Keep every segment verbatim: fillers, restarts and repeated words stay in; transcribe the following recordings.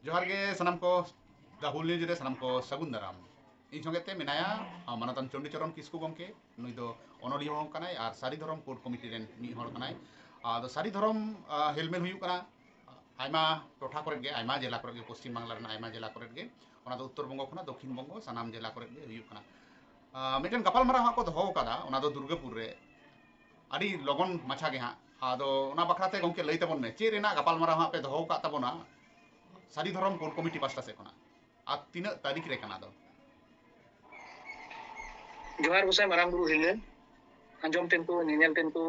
ᱡᱚᱦᱟᱨ ᱜᱮ ᱥᱟᱱᱟᱢ ᱠᱚ, ᱫᱟ ᱦᱩᱞ ᱱᱤᱭᱩᱡᱽ ᱨᱮ ᱥᱟᱱᱟᱢ ᱠᱚ ᱥᱟᱹᱜᱩᱱ ᱫᱟᱨᱟᱢ᱾ ᱤᱧ ᱥᱚᱸᱜᱮ ᱛᱮ ᱢᱮᱱᱟᱭᱟ ᱢᱟᱱᱚᱛᱟᱱ ᱪᱚᱱᱰᱤᱪᱚᱨᱚᱱ ᱠᱤᱥᱠᱩ ᱜᱚᱢᱠᱮ᱾ ᱱᱩᱭ ᱫᱚ ᱚᱱᱚᱞᱤᱭᱟᱹ ᱦᱚᱸ ᱠᱟᱱᱟᱭ ᱟᱨ ᱥᱟᱹᱨᱤ ᱫᱷᱚᱨᱚᱢ ᱠᱳᱰ ᱠᱚᱢᱤᱴᱤ ᱨᱮᱱ ᱢᱤᱫ ᱦᱚᱲ ᱠᱟᱱᱟᱭ᱾ ᱟᱫᱚ ᱥᱟᱹᱨᱤ ᱫᱷᱚᱨᱚᱢ ᱦᱮᱞᱢᱮᱞ ᱦᱩᱭᱩᱜ ᱠᱟᱱᱟ ᱟᱭᱢᱟ ᱴᱚᱴᱷᱟ ᱠᱚᱨᱮ ᱜᱮ, ᱟᱭᱢᱟ ᱡᱮᱞᱟ ᱠᱚᱨᱮ ᱜᱮ, ᱯᱚᱥᱪᱤᱢ ᱵᱟᱝᱞᱟ ᱨᱮᱱᱟᱜ ᱟᱭᱢᱟ ᱡᱮᱞᱟ ᱠᱚᱨᱮ ᱜᱮ᱾ ᱚᱱᱟ ᱫᱚ ᱩᱛᱛᱚᱨ ᱵᱚᱝᱜᱚ ᱠᱷᱚᱱᱟᱜ ᱫᱚᱠᱠᱷᱤᱱ ᱵᱚᱝᱜᱚ ᱥᱟᱱᱟᱢ ᱡᱮᱞᱟ ᱠᱚᱨᱮ ᱜᱮ ᱦᱩᱭᱩᱜ ᱠᱟᱱᱟ᱾ ᱢᱤᱫᱴᱮᱱ ᱜᱟᱯᱟᱞᱢᱟᱨᱟᱣ ᱦᱟᱸᱜ ᱠᱚ ᱫᱚᱦᱚ ᱟᱠᱟᱫᱟ, ᱚᱱᱟ ᱫᱚ ᱫᱩᱨᱜᱟᱹᱯᱩᱨ ᱨᱮ, ᱟᱹᱰᱤ ᱞᱚᱜᱚᱱ ᱢᱟᱪᱷᱟ ᱜᱮ ᱦᱟᱸᱜ᱾ ᱟᱫᱚ ᱚᱱᱟ ᱵᱟᱠᱷᱨᱟ ᱛᱮ ᱜᱚᱢᱠᱮ ᱞᱟᱹᱭ ᱛᱟᱵᱚᱱ ᱢᱮ, ᱪᱮᱫ ᱨᱮᱱᱟᱜ ᱜᱟᱯᱟᱞᱢᱟᱨᱟᱣ ᱦᱟᱸᱜ ᱯᱮ ᱫᱚᱦᱚ ᱟᱠᱟᱫ ᱛᱟᱵᱚᱱᱟ ᱥᱟᱹᱨᱤ ᱫᱷᱚᱨᱚᱢ ᱠᱳᱰ ᱠᱚᱢᱤᱴᱤ ᱯᱟᱥᱴᱟ ᱥᱮᱫ ᱠᱷᱚᱱᱟᱜ, ᱟᱨ ᱛᱤᱱᱟᱹᱜ ᱛᱟᱹᱨᱤᱠᱷ ᱨᱮ ᱠᱟᱱᱟ ᱫᱚ? ᱡᱚᱦᱟᱨ ᱜᱚᱸᱥᱟᱭ ᱢᱟᱨᱟᱝ ᱵᱩᱨᱩ ᱦᱤᱨᱞᱟᱹ, ᱟᱸᱡᱚᱢ ᱛᱮᱱ ᱠᱚ, ᱧᱮᱧᱮᱞ ᱛᱮᱱ ᱠᱚ,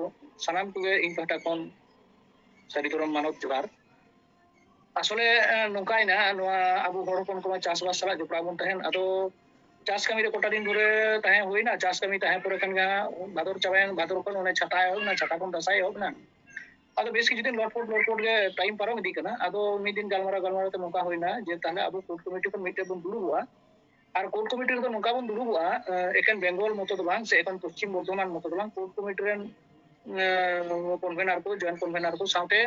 ᱥᱟᱱᱟᱢ ᱠᱚᱜᱮ ᱤᱧ ᱯᱟᱦᱴᱟ ᱠᱷᱚᱱ ᱥᱟᱹᱨᱤ ᱫᱷᱚᱨᱚᱢ ᱢᱟᱱᱚᱛ ᱡᱚᱦᱟᱨ᱾ ᱟᱥᱚᱞᱮ ᱱᱚᱝᱠᱟᱭᱮᱱᱟ, ᱱᱚᱣᱟ ᱟᱵᱚ ᱦᱚᱲ ᱦᱚᱯᱚᱱ ᱠᱚᱢᱟ ᱪᱟᱥᱵᱟᱥ ᱥᱟᱞᱟᱜ ᱡᱚᱯᱲᱟᱣ ᱵᱚᱱ ᱛᱟᱦᱮᱱ᱾ ᱟᱫᱚ ᱪᱟᱥ ᱠᱟᱹᱢᱤ ᱨᱮ ᱠᱚᱴᱟ ᱫᱤᱱ ᱫᱷᱚᱨᱮ ᱛᱟᱦᱮᱸ ᱦᱩᱭᱱᱟ᱾ ᱪᱟᱥ ᱠᱟᱹᱢᱤ ᱛᱟᱦᱮᱸ ᱯᱚᱨᱮ ᱠᱷᱟᱱ ᱜᱮ ᱦᱟᱸᱜ ᱵᱷᱟᱫᱚᱨ ᱪᱟᱵᱟᱭᱮᱱ, ᱵᱷᱟᱫᱚᱨ ᱠᱷᱚᱱ ᱚᱱᱮ ᱪᱷᱟᱛᱟ ᱮᱦᱚᱵ ᱮᱱᱟ, ᱪᱷᱟᱛᱟ ᱠᱷᱚᱱ ᱫᱟᱸᱥᱟᱭ ᱮᱦᱚᱵ ᱮᱱᱟ᱾ ᱟᱫᱚ ᱵᱮᱥ ᱠᱤᱪᱷᱩ ᱫᱤᱱ ᱞᱚᱴᱯᱚᱴ ᱞᱚᱴᱯᱚᱴ ᱜᱮ ᱴᱟᱭᱤᱢ ᱯᱟᱨᱚᱢ ᱤᱫᱤᱜ ᱠᱟᱱᱟ᱾ ᱟᱫᱚ ᱢᱤᱫ ᱫᱤᱱ ᱜᱟᱞᱢᱟᱨᱟᱣ ᱜᱟᱞᱢᱟᱨᱟᱣ ᱛᱮ ᱱᱚᱝᱠᱟ ᱦᱩᱭᱱᱟ ᱡᱮ ᱛᱟᱦᱞᱮ ᱟᱵᱚ ᱠᱳᱨ ᱠᱚᱢᱤᱴᱤ ᱠᱷᱚᱱ ᱢᱤᱫᱴᱮᱡ ᱵᱚᱱ ᱫᱩᱲᱩᱵᱚᱜᱼᱟ᱾ ᱟᱨ ᱠᱳᱨ ᱠᱚᱢᱤᱴᱤ ᱨᱮᱫᱚ ᱱᱚᱝᱠᱟ ᱵᱚᱱ ᱫᱩᱲᱩᱵᱚᱜᱼᱟ, ᱮᱠᱮᱱ ᱵᱮᱝᱜᱚᱞ ᱢᱚᱛᱚ ᱫᱚ ᱵᱟᱝ, ᱥᱮ ᱮᱠᱮᱱ ᱯᱚᱥᱪᱤᱢ ᱵᱚᱨᱫᱷᱚᱢᱟᱱ ᱢᱚᱛᱚ ᱫᱚ ᱵᱟᱝ, ᱠᱳᱨ ᱠᱚᱢᱤᱴᱤ ᱨᱮᱱ ᱠᱚᱱᱵᱷᱮᱱᱟᱨ ᱠᱚ, ᱡᱚᱭᱮᱱᱴ ᱠᱚᱱᱵᱷᱮᱱᱟᱨ ᱠᱚ ᱥᱟᱶᱛᱮ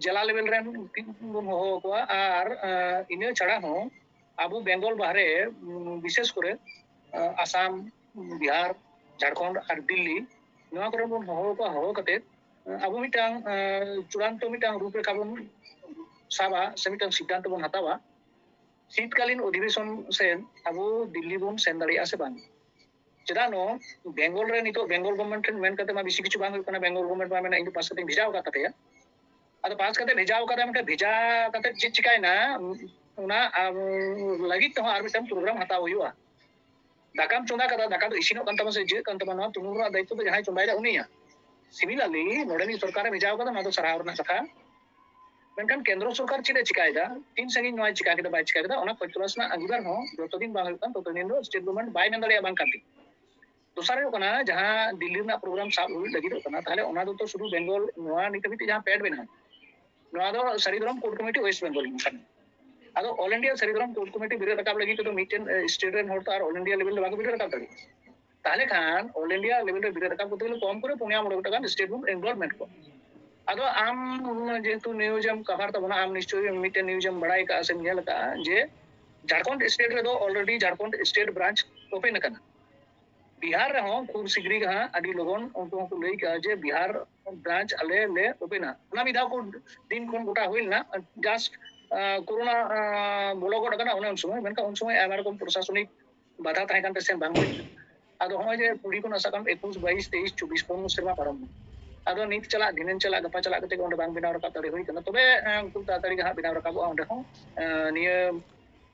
ᱡᱮᱞᱟ ᱞᱮᱵᱮᱞ ᱨᱮᱱ ᱵᱚᱱ ᱦᱚᱦᱚ ᱟᱠᱚᱣᱟ᱾ ᱟᱨ ᱤᱱᱟᱹ ᱪᱷᱟᱲᱟ ᱦᱚᱸ ᱟᱵᱚ ᱵᱮᱝᱜᱚᱞ ᱵᱟᱦᱨᱮ, ᱵᱤᱥᱮᱥ ᱠᱚᱨᱮ ᱟᱥᱟᱢ, ᱵᱤᱦᱟᱨ, ᱡᱷᱟᱲᱠᱷᱚᱸᱰ ᱟᱨ ᱫᱤᱞᱞᱤ, ᱱᱚᱣᱟ ᱠᱚᱨᱮ ᱵᱚᱱ ᱦᱚᱦᱚ ᱟᱠᱚᱣᱟ᱾ ᱦᱚᱦᱚ ᱠᱟᱛᱮ ᱟᱵᱚ ᱢᱤᱫᱴᱟᱝ ᱪᱩᱲᱟᱱᱛᱚ ᱢᱤᱫᱴᱟᱝ ᱨᱩᱯᱨᱮᱠᱷᱟ ᱵᱚᱱ ᱥᱟᱵᱟ ᱥᱮ ᱢᱤᱫᱴᱟᱝ ᱥᱤᱫᱽᱫᱷᱟᱱᱛᱚ ᱵᱚᱱ ᱦᱟᱛᱟᱣᱟ, ᱥᱤᱛᱠᱟᱞᱤᱱ ᱚᱫᱷᱤᱵᱮᱥᱚᱱ ᱥᱮᱫ ᱟᱵᱚ ᱫᱤᱞᱞᱤ ᱵᱚᱱ ᱥᱮᱱ ᱫᱟᱲᱮᱭᱟᱜᱼᱟ ᱥᱮ ᱵᱟᱝ᱾ ᱪᱮᱫᱟᱜ ᱱᱚ ᱵᱮᱝᱜᱚᱞ ᱨᱮ ᱱᱤᱛᱚᱜ ᱵᱮᱝᱜᱚᱞ ᱜᱚᱵᱷᱢᱮᱱᱴ ᱴᱷᱮᱱ ᱢᱮᱱ ᱠᱟᱛᱮ ᱢᱟ ᱵᱮᱥᱤ ᱠᱤᱪᱷᱩ ᱵᱟᱝ ᱦᱩᱭᱩᱜ ᱠᱟᱱᱟ᱾ ᱵᱮᱝᱜᱚᱞ ᱜᱚᱵᱷᱢᱮᱱᱴ ᱢᱟ ᱢᱮᱱᱟ ᱤᱧ ᱫᱚ ᱯᱟᱥ ᱠᱟᱛᱮᱧ ᱵᱷᱮᱡᱟ ᱟᱠᱟᱫ ᱛᱟᱯᱮᱭᱟ᱾ ᱟᱫᱚ ᱯᱟᱥ ᱠᱟᱛᱮ ᱵᱷᱮᱡᱟ ᱟᱠᱟᱫᱟ, ᱢᱮᱱᱠᱷᱟᱱ ᱵᱷᱮᱡᱟ ᱠᱟᱛᱮ ᱪᱮᱫ ᱪᱤᱠᱟᱭᱮᱱᱟ, ᱚᱱᱟ ᱞᱟᱹᱜᱤᱫ ᱛᱮᱦᱚᱸ ᱟᱨ ᱢᱤᱫᱴᱟᱝ ᱯᱨᱳᱜᱨᱟᱢ ᱦᱟᱛᱟᱣ ᱦᱩᱭᱩᱜᱼᱟ᱾ ᱫᱟᱠᱟᱢ ᱪᱚᱸᱫᱟ ᱠᱟᱫᱟ, ᱫᱟᱠᱟ ᱫᱚ ᱤᱥᱤᱱᱚᱜ ᱠᱟᱱ ᱛᱟᱢᱟ ᱥᱮ ᱤᱭᱟᱹᱜ ᱠᱟᱱ ᱛᱟᱢᱟ, ᱱᱚᱣᱟ ᱛᱩᱱᱩᱞ ᱨᱮᱱᱟᱜ ᱫᱟᱭᱤᱛᱛᱚ ᱫᱚ ᱡᱟᱦᱟᱸᱭ ᱪᱚᱸᱫᱟᱭᱮᱫᱟ ᱩᱱᱤᱭᱟᱜ᱾ ᱥᱤᱢᱤᱞᱟᱨᱞᱤ ᱱᱚᱰᱮᱱᱤᱡ ᱥᱚᱨᱠᱟᱨᱮ ᱵᱷᱮᱡᱟ ᱟᱠᱟᱫᱟ, ᱱᱚᱣᱟ ᱫᱚ ᱥᱟᱨᱦᱟᱣ ᱨᱮᱱᱟᱜ ᱠᱟᱛᱷᱟ᱾ ᱢᱮᱱᱠᱷᱟᱱ ᱠᱮᱱᱫᱨᱚ ᱥᱚᱨᱠᱟᱨ ᱪᱮᱫ ᱮ ᱪᱤᱠᱟᱭᱮᱫᱟ, ᱛᱤᱱ ᱥᱟᱺᱜᱤᱧ ᱱᱚᱣᱟ ᱪᱤᱠᱟ ᱠᱮᱫᱟ ᱵᱟᱭ ᱪᱤᱠᱟ ᱠᱮᱫᱟ, ᱚᱱᱟ ᱠᱷᱚᱡᱽ ᱛᱚᱞᱟᱥ ᱨᱮᱱᱟᱜ ᱟᱸᱜᱤᱵᱷᱟᱨ ᱦᱚᱸ ᱡᱚᱛᱚ ᱫᱤᱱ ᱵᱟᱝ ᱦᱩᱭᱩᱜ ᱠᱟᱱ ᱛᱚᱛᱚ ᱫᱤᱱ ᱫᱚ ᱥᱴᱮᱴ ᱜᱚᱵᱷᱢᱮᱱᱴ ᱵᱟᱭ ᱢᱮᱱ ᱫᱟᱲᱮᱭᱟᱜᱼᱟ ᱵᱟᱝ ᱠᱟᱱ ᱫᱤᱱ᱾ ᱫᱚᱥᱟᱨ ᱦᱩᱭᱩᱜ ᱠᱟᱱᱟ, ᱡᱟᱦᱟᱸ ᱫᱤᱞᱞᱤ ᱨᱮᱱᱟᱜ ᱯᱨᱳᱜᱨᱟᱢ ᱥᱟᱵ ᱦᱩᱭ ᱞᱟᱹᱜᱤᱫᱚᱜ ᱠᱟᱱᱟ, ᱛᱟᱦᱞᱮ ᱚᱱᱟ ᱫᱚ ᱛᱚ ᱥᱩᱫᱷᱩ ᱵᱮᱝᱜᱚᱞ, ᱱᱚᱣᱟ ᱱᱤᱛ ᱦᱟᱹᱵᱤᱡ ᱛᱮ ᱡᱟᱦᱟᱸ ᱯᱮᱰ ᱢᱮᱱᱟᱜᱼᱟ, ᱱᱚᱣᱟ ᱫᱚ ᱥᱟᱹᱨᱤ ᱫᱷᱚᱨᱚᱢ ᱠᱳᱨ ᱠᱚᱢᱤᱴᱤ ᱳᱭᱮᱥᱴ ᱵᱮᱝᱜᱚᱞ ᱠᱟᱱᱟ᱾ ᱟᱫᱚ ᱚᱞ ᱤᱱᱰᱤᱭᱟ ᱥᱟᱹᱨᱤ ᱫᱷᱚᱨᱚᱢ ᱠᱳᱨ ᱠᱚᱢᱤᱴᱤ ᱵᱮᱨᱮᱫ ᱨᱟᱠᱟᱵ ᱞᱟᱹᱜᱤᱫ ᱛᱮᱫᱚ ᱢᱤᱫᱴᱮᱱ ᱥᱴᱮᱴ ᱨᱮᱱ ᱦᱚᱲ ᱛᱚ ᱟᱨ ᱚᱞ ᱤᱱᱰᱤᱭᱟ ᱞᱮᱵᱮᱞ ᱫᱚ ᱵᱟᱠᱚ ᱵᱮᱨᱮᱫ ᱨᱟᱠᱟᱵ ᱫᱟᱲᱮᱭᱟᱜᱼᱟ᱾ ᱛᱟᱦᱞᱮ ᱠᱷᱟᱱ ᱚᱞ ᱤᱱᱰᱤᱭᱟ ᱞᱮᱵᱮᱞ ᱨᱮ ᱵᱮᱨᱮᱫ ᱨᱟᱠᱟᱵ ᱠᱚᱨᱛᱮ ᱜᱮᱞᱮ ᱠᱚᱢ ᱠᱚᱨᱮ ᱯᱩᱱᱭᱟ ᱢᱚᱬᱮ ᱜᱚᱴᱟᱝ ᱜᱟᱱ ᱥᱴᱮᱴ ᱵᱚᱱ ᱤᱱᱵᱷᱚᱞᱵᱷᱢᱮᱱᱴ ᱠᱚᱣᱟ᱾ ᱟᱫᱚ ᱟᱢ ᱡᱮᱦᱮᱛᱩ news ᱮᱢ cover ᱛᱟᱵᱚᱱᱟ, ᱟᱢ ᱱᱤᱥᱪᱳᱭ ᱢᱤᱫᱴᱮᱱ news ᱮᱢ ᱵᱟᱲᱟᱭ ᱠᱟᱜᱼᱟ ᱥᱮᱢ ᱧᱮᱞ ᱠᱟᱜᱼᱟ ᱡᱮ ᱡᱷᱟᱲᱠᱷᱚᱸᱰ state ᱨᱮᱫᱚ already Jharkhand state branch open ᱟᱠᱟᱱᱟ᱾ ᱵᱤᱦᱟᱨ ᱨᱮᱦᱚᱸ ᱠᱷᱩᱵ ᱥᱤᱜᱽᱨᱤ ᱜᱮ ᱦᱟᱸᱜ ᱟᱹᱰᱤ ᱞᱚᱜᱚᱱ ᱩᱱᱠᱩ ᱦᱚᱸᱠᱚ ᱞᱟᱹᱭ ᱠᱟᱜᱼᱟ ᱡᱮ ᱵᱤᱦᱟᱨ branch ᱟᱞᱮ ᱞᱮ ᱳᱯᱮᱱᱟ᱾ ᱚᱱᱟ ᱢᱤᱫ ᱫᱷᱟᱣ ᱠᱚ ᱫᱤᱱ ᱠᱷᱚᱱ ᱜᱚᱴᱟ ᱦᱩᱭ ᱞᱮᱱᱟ, just ᱠᱳᱨᱳᱱᱟ ᱵᱚᱞᱚ ᱜᱚᱫ ᱟᱠᱟᱱᱟ ᱚᱱᱮ ᱩᱱ ᱥᱚᱢᱚᱭ, ᱢᱮᱱᱠᱷᱟᱱ ᱩᱱ ᱥᱚᱢᱚᱭ ᱟᱭᱢᱟ ᱨᱚᱠᱚᱢ ᱯᱨᱚᱥᱟᱥᱚᱱᱤᱠ ᱵᱟᱫᱷᱟ ᱛᱟᱦᱮᱸ ᱠᱟᱱ ᱛᱮ ᱥᱮᱱ ᱵᱟᱝ ᱦᱩᱭ ᱞᱮᱱᱟ᱾ ᱟᱫᱚ ᱱᱚᱜᱼᱚᱭ ᱡᱮ ᱠᱩᱲᱤ ᱠᱷᱚᱱᱟᱜ ᱥᱟᱵ ᱠᱟᱜ ᱢᱮ ᱮᱠᱩᱥ, ᱵᱟᱭᱤᱥ, ᱛᱮᱭᱤᱥ, ᱪᱚᱵᱵᱤᱥ, ᱯᱩᱱ ᱥᱮᱨᱢᱟ ᱯᱟᱨᱚᱢ ᱮᱱᱟ᱾ ᱟᱫᱚ ᱱᱤᱛ ᱪᱟᱞᱟᱜ, ᱫᱷᱤᱱᱟᱹᱱ ᱪᱟᱞᱟᱜ, ᱜᱟᱯᱟ ᱪᱟᱞᱟᱜ ᱠᱟᱛᱮ ᱚᱸᱰᱮ ᱵᱟᱝ ᱵᱮᱱᱟᱣ ᱨᱟᱠᱟᱵ ᱫᱟᱲᱮ ᱦᱩᱭ ᱠᱟᱱᱟ᱾ ᱛᱚᱵᱮ ᱮᱸ, ᱠᱷᱩᱵ ᱛᱟᱲᱟᱛᱟᱲᱤ ᱜᱮ ᱦᱟᱸᱜ ᱵᱮᱱᱟᱣ ᱨᱟᱠᱟᱵᱚᱜᱼᱟ ᱚᱸᱰᱮ ᱦᱚᱸ᱾ ᱮᱸ, ᱱᱤᱭᱟᱹ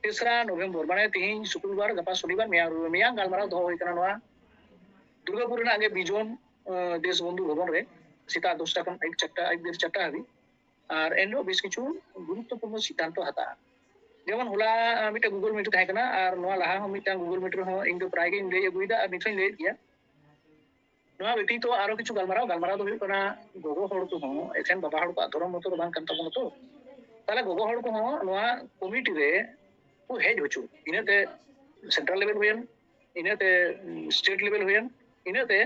ᱛᱮᱥᱨᱟ ᱱᱚᱵᱷᱮᱢᱵᱚᱨ, ᱢᱟᱱᱮ ᱛᱤᱦᱤᱧ ᱥᱩᱠᱨᱵᱟᱨ, ᱜᱟᱯᱟ ᱥᱚᱱᱤᱵᱟᱨ, ᱢᱮᱭᱟᱝ, ᱢᱮᱭᱟᱝ ᱜᱟᱞᱢᱟᱨᱟᱣ ᱫᱚᱦᱚ ᱦᱩᱭ ᱠᱟᱱᱟ ᱱᱚᱣᱟ ᱫᱩᱨᱜᱟᱯᱩᱨ ᱨᱮᱱᱟᱜ ᱜᱮ ᱵᱤᱡᱚᱱ, ᱮᱸ, ᱫᱮᱥᱵᱚᱱᱫᱷᱩ ᱵᱷᱚᱵᱚᱱ ᱨᱮ ᱥᱮᱛᱟᱜ ᱫᱚᱥᱴᱟ ᱠᱷᱚᱱ ᱟᱹᱭᱩᱵ ᱪᱟᱨᱴᱟ, ᱟᱹᱭᱩᱵ ᱵᱮᱨ ᱪᱟᱨᱴᱟ ᱦᱟᱹᱵᱤᱡ᱾ ᱟᱨ ᱮᱱᱦᱤᱞᱳᱜ ᱵᱮᱥ ᱠᱤᱪᱷᱩ ᱜᱩᱨᱩᱛᱛᱚᱯᱩᱨᱱᱚ ᱥᱤᱫᱽᱫᱷᱟᱱᱛᱚ ᱦᱟᱛᱟᱜᱼᱟ᱾ ᱡᱮᱢᱚᱱ ᱦᱚᱞᱟ, ᱟᱸ, ᱢᱤᱫᱴᱟᱝ Google Meet ᱛᱟᱦᱮᱸ ᱠᱟᱱᱟ, ᱟᱨ ᱱᱚᱣᱟ ᱞᱟᱦᱟ ᱦᱚᱸ ᱢᱤᱫᱴᱟᱝ Google Meet ᱨᱮᱦᱚᱸ ᱤᱧ ᱫᱚ ᱯᱨᱟᱭ ᱜᱤᱧ ᱞᱟᱹᱭ ᱟᱹᱜᱩᱭᱮᱫᱟ ᱟᱨ ᱱᱤᱛ ᱦᱚᱸᱧ ᱞᱟᱹᱭᱮᱫ ᱜᱮᱭᱟ᱾ ᱱᱚᱣᱟ ᱵᱮᱛᱤᱛᱚ ᱟᱨᱚ ᱠᱤᱪᱷᱩ ᱜᱟᱞᱢᱟᱨᱟᱣ, ᱜᱟᱞᱢᱟᱨᱟᱣ ᱫᱚ ᱦᱩᱭᱩᱜ ᱠᱟᱱᱟ, ᱜᱚᱜᱚ ᱦᱚᱲ ᱠᱚᱦᱚᱸ ᱮᱠᱷᱮᱱ ᱵᱟᱵᱟ ᱦᱚᱲ ᱠᱚᱣᱟᱜ ᱫᱷᱚᱨᱚᱢ ᱢᱚᱛᱚ ᱫᱚ ᱵᱟᱝ ᱠᱟᱱ ᱛᱟᱵᱚᱱᱟ ᱛᱚ᱾ ᱛᱟᱦᱞᱮ ᱜᱚᱜᱚ ᱦᱚᱲ ᱠᱚᱦᱚᱸ ᱱᱚᱣᱟ ᱠᱚᱢᱤᱴᱤ ᱨᱮ ᱠᱚ ᱦᱮᱡ ᱦᱚᱪᱚ, ᱤᱱᱟᱹᱛᱮ central level ᱦᱩᱭᱮᱱ, ᱤᱱᱟᱹᱛᱮ, ᱩᱸ, state level ᱦᱩᱭᱮᱱ, ᱤᱱᱟᱹᱛᱮ,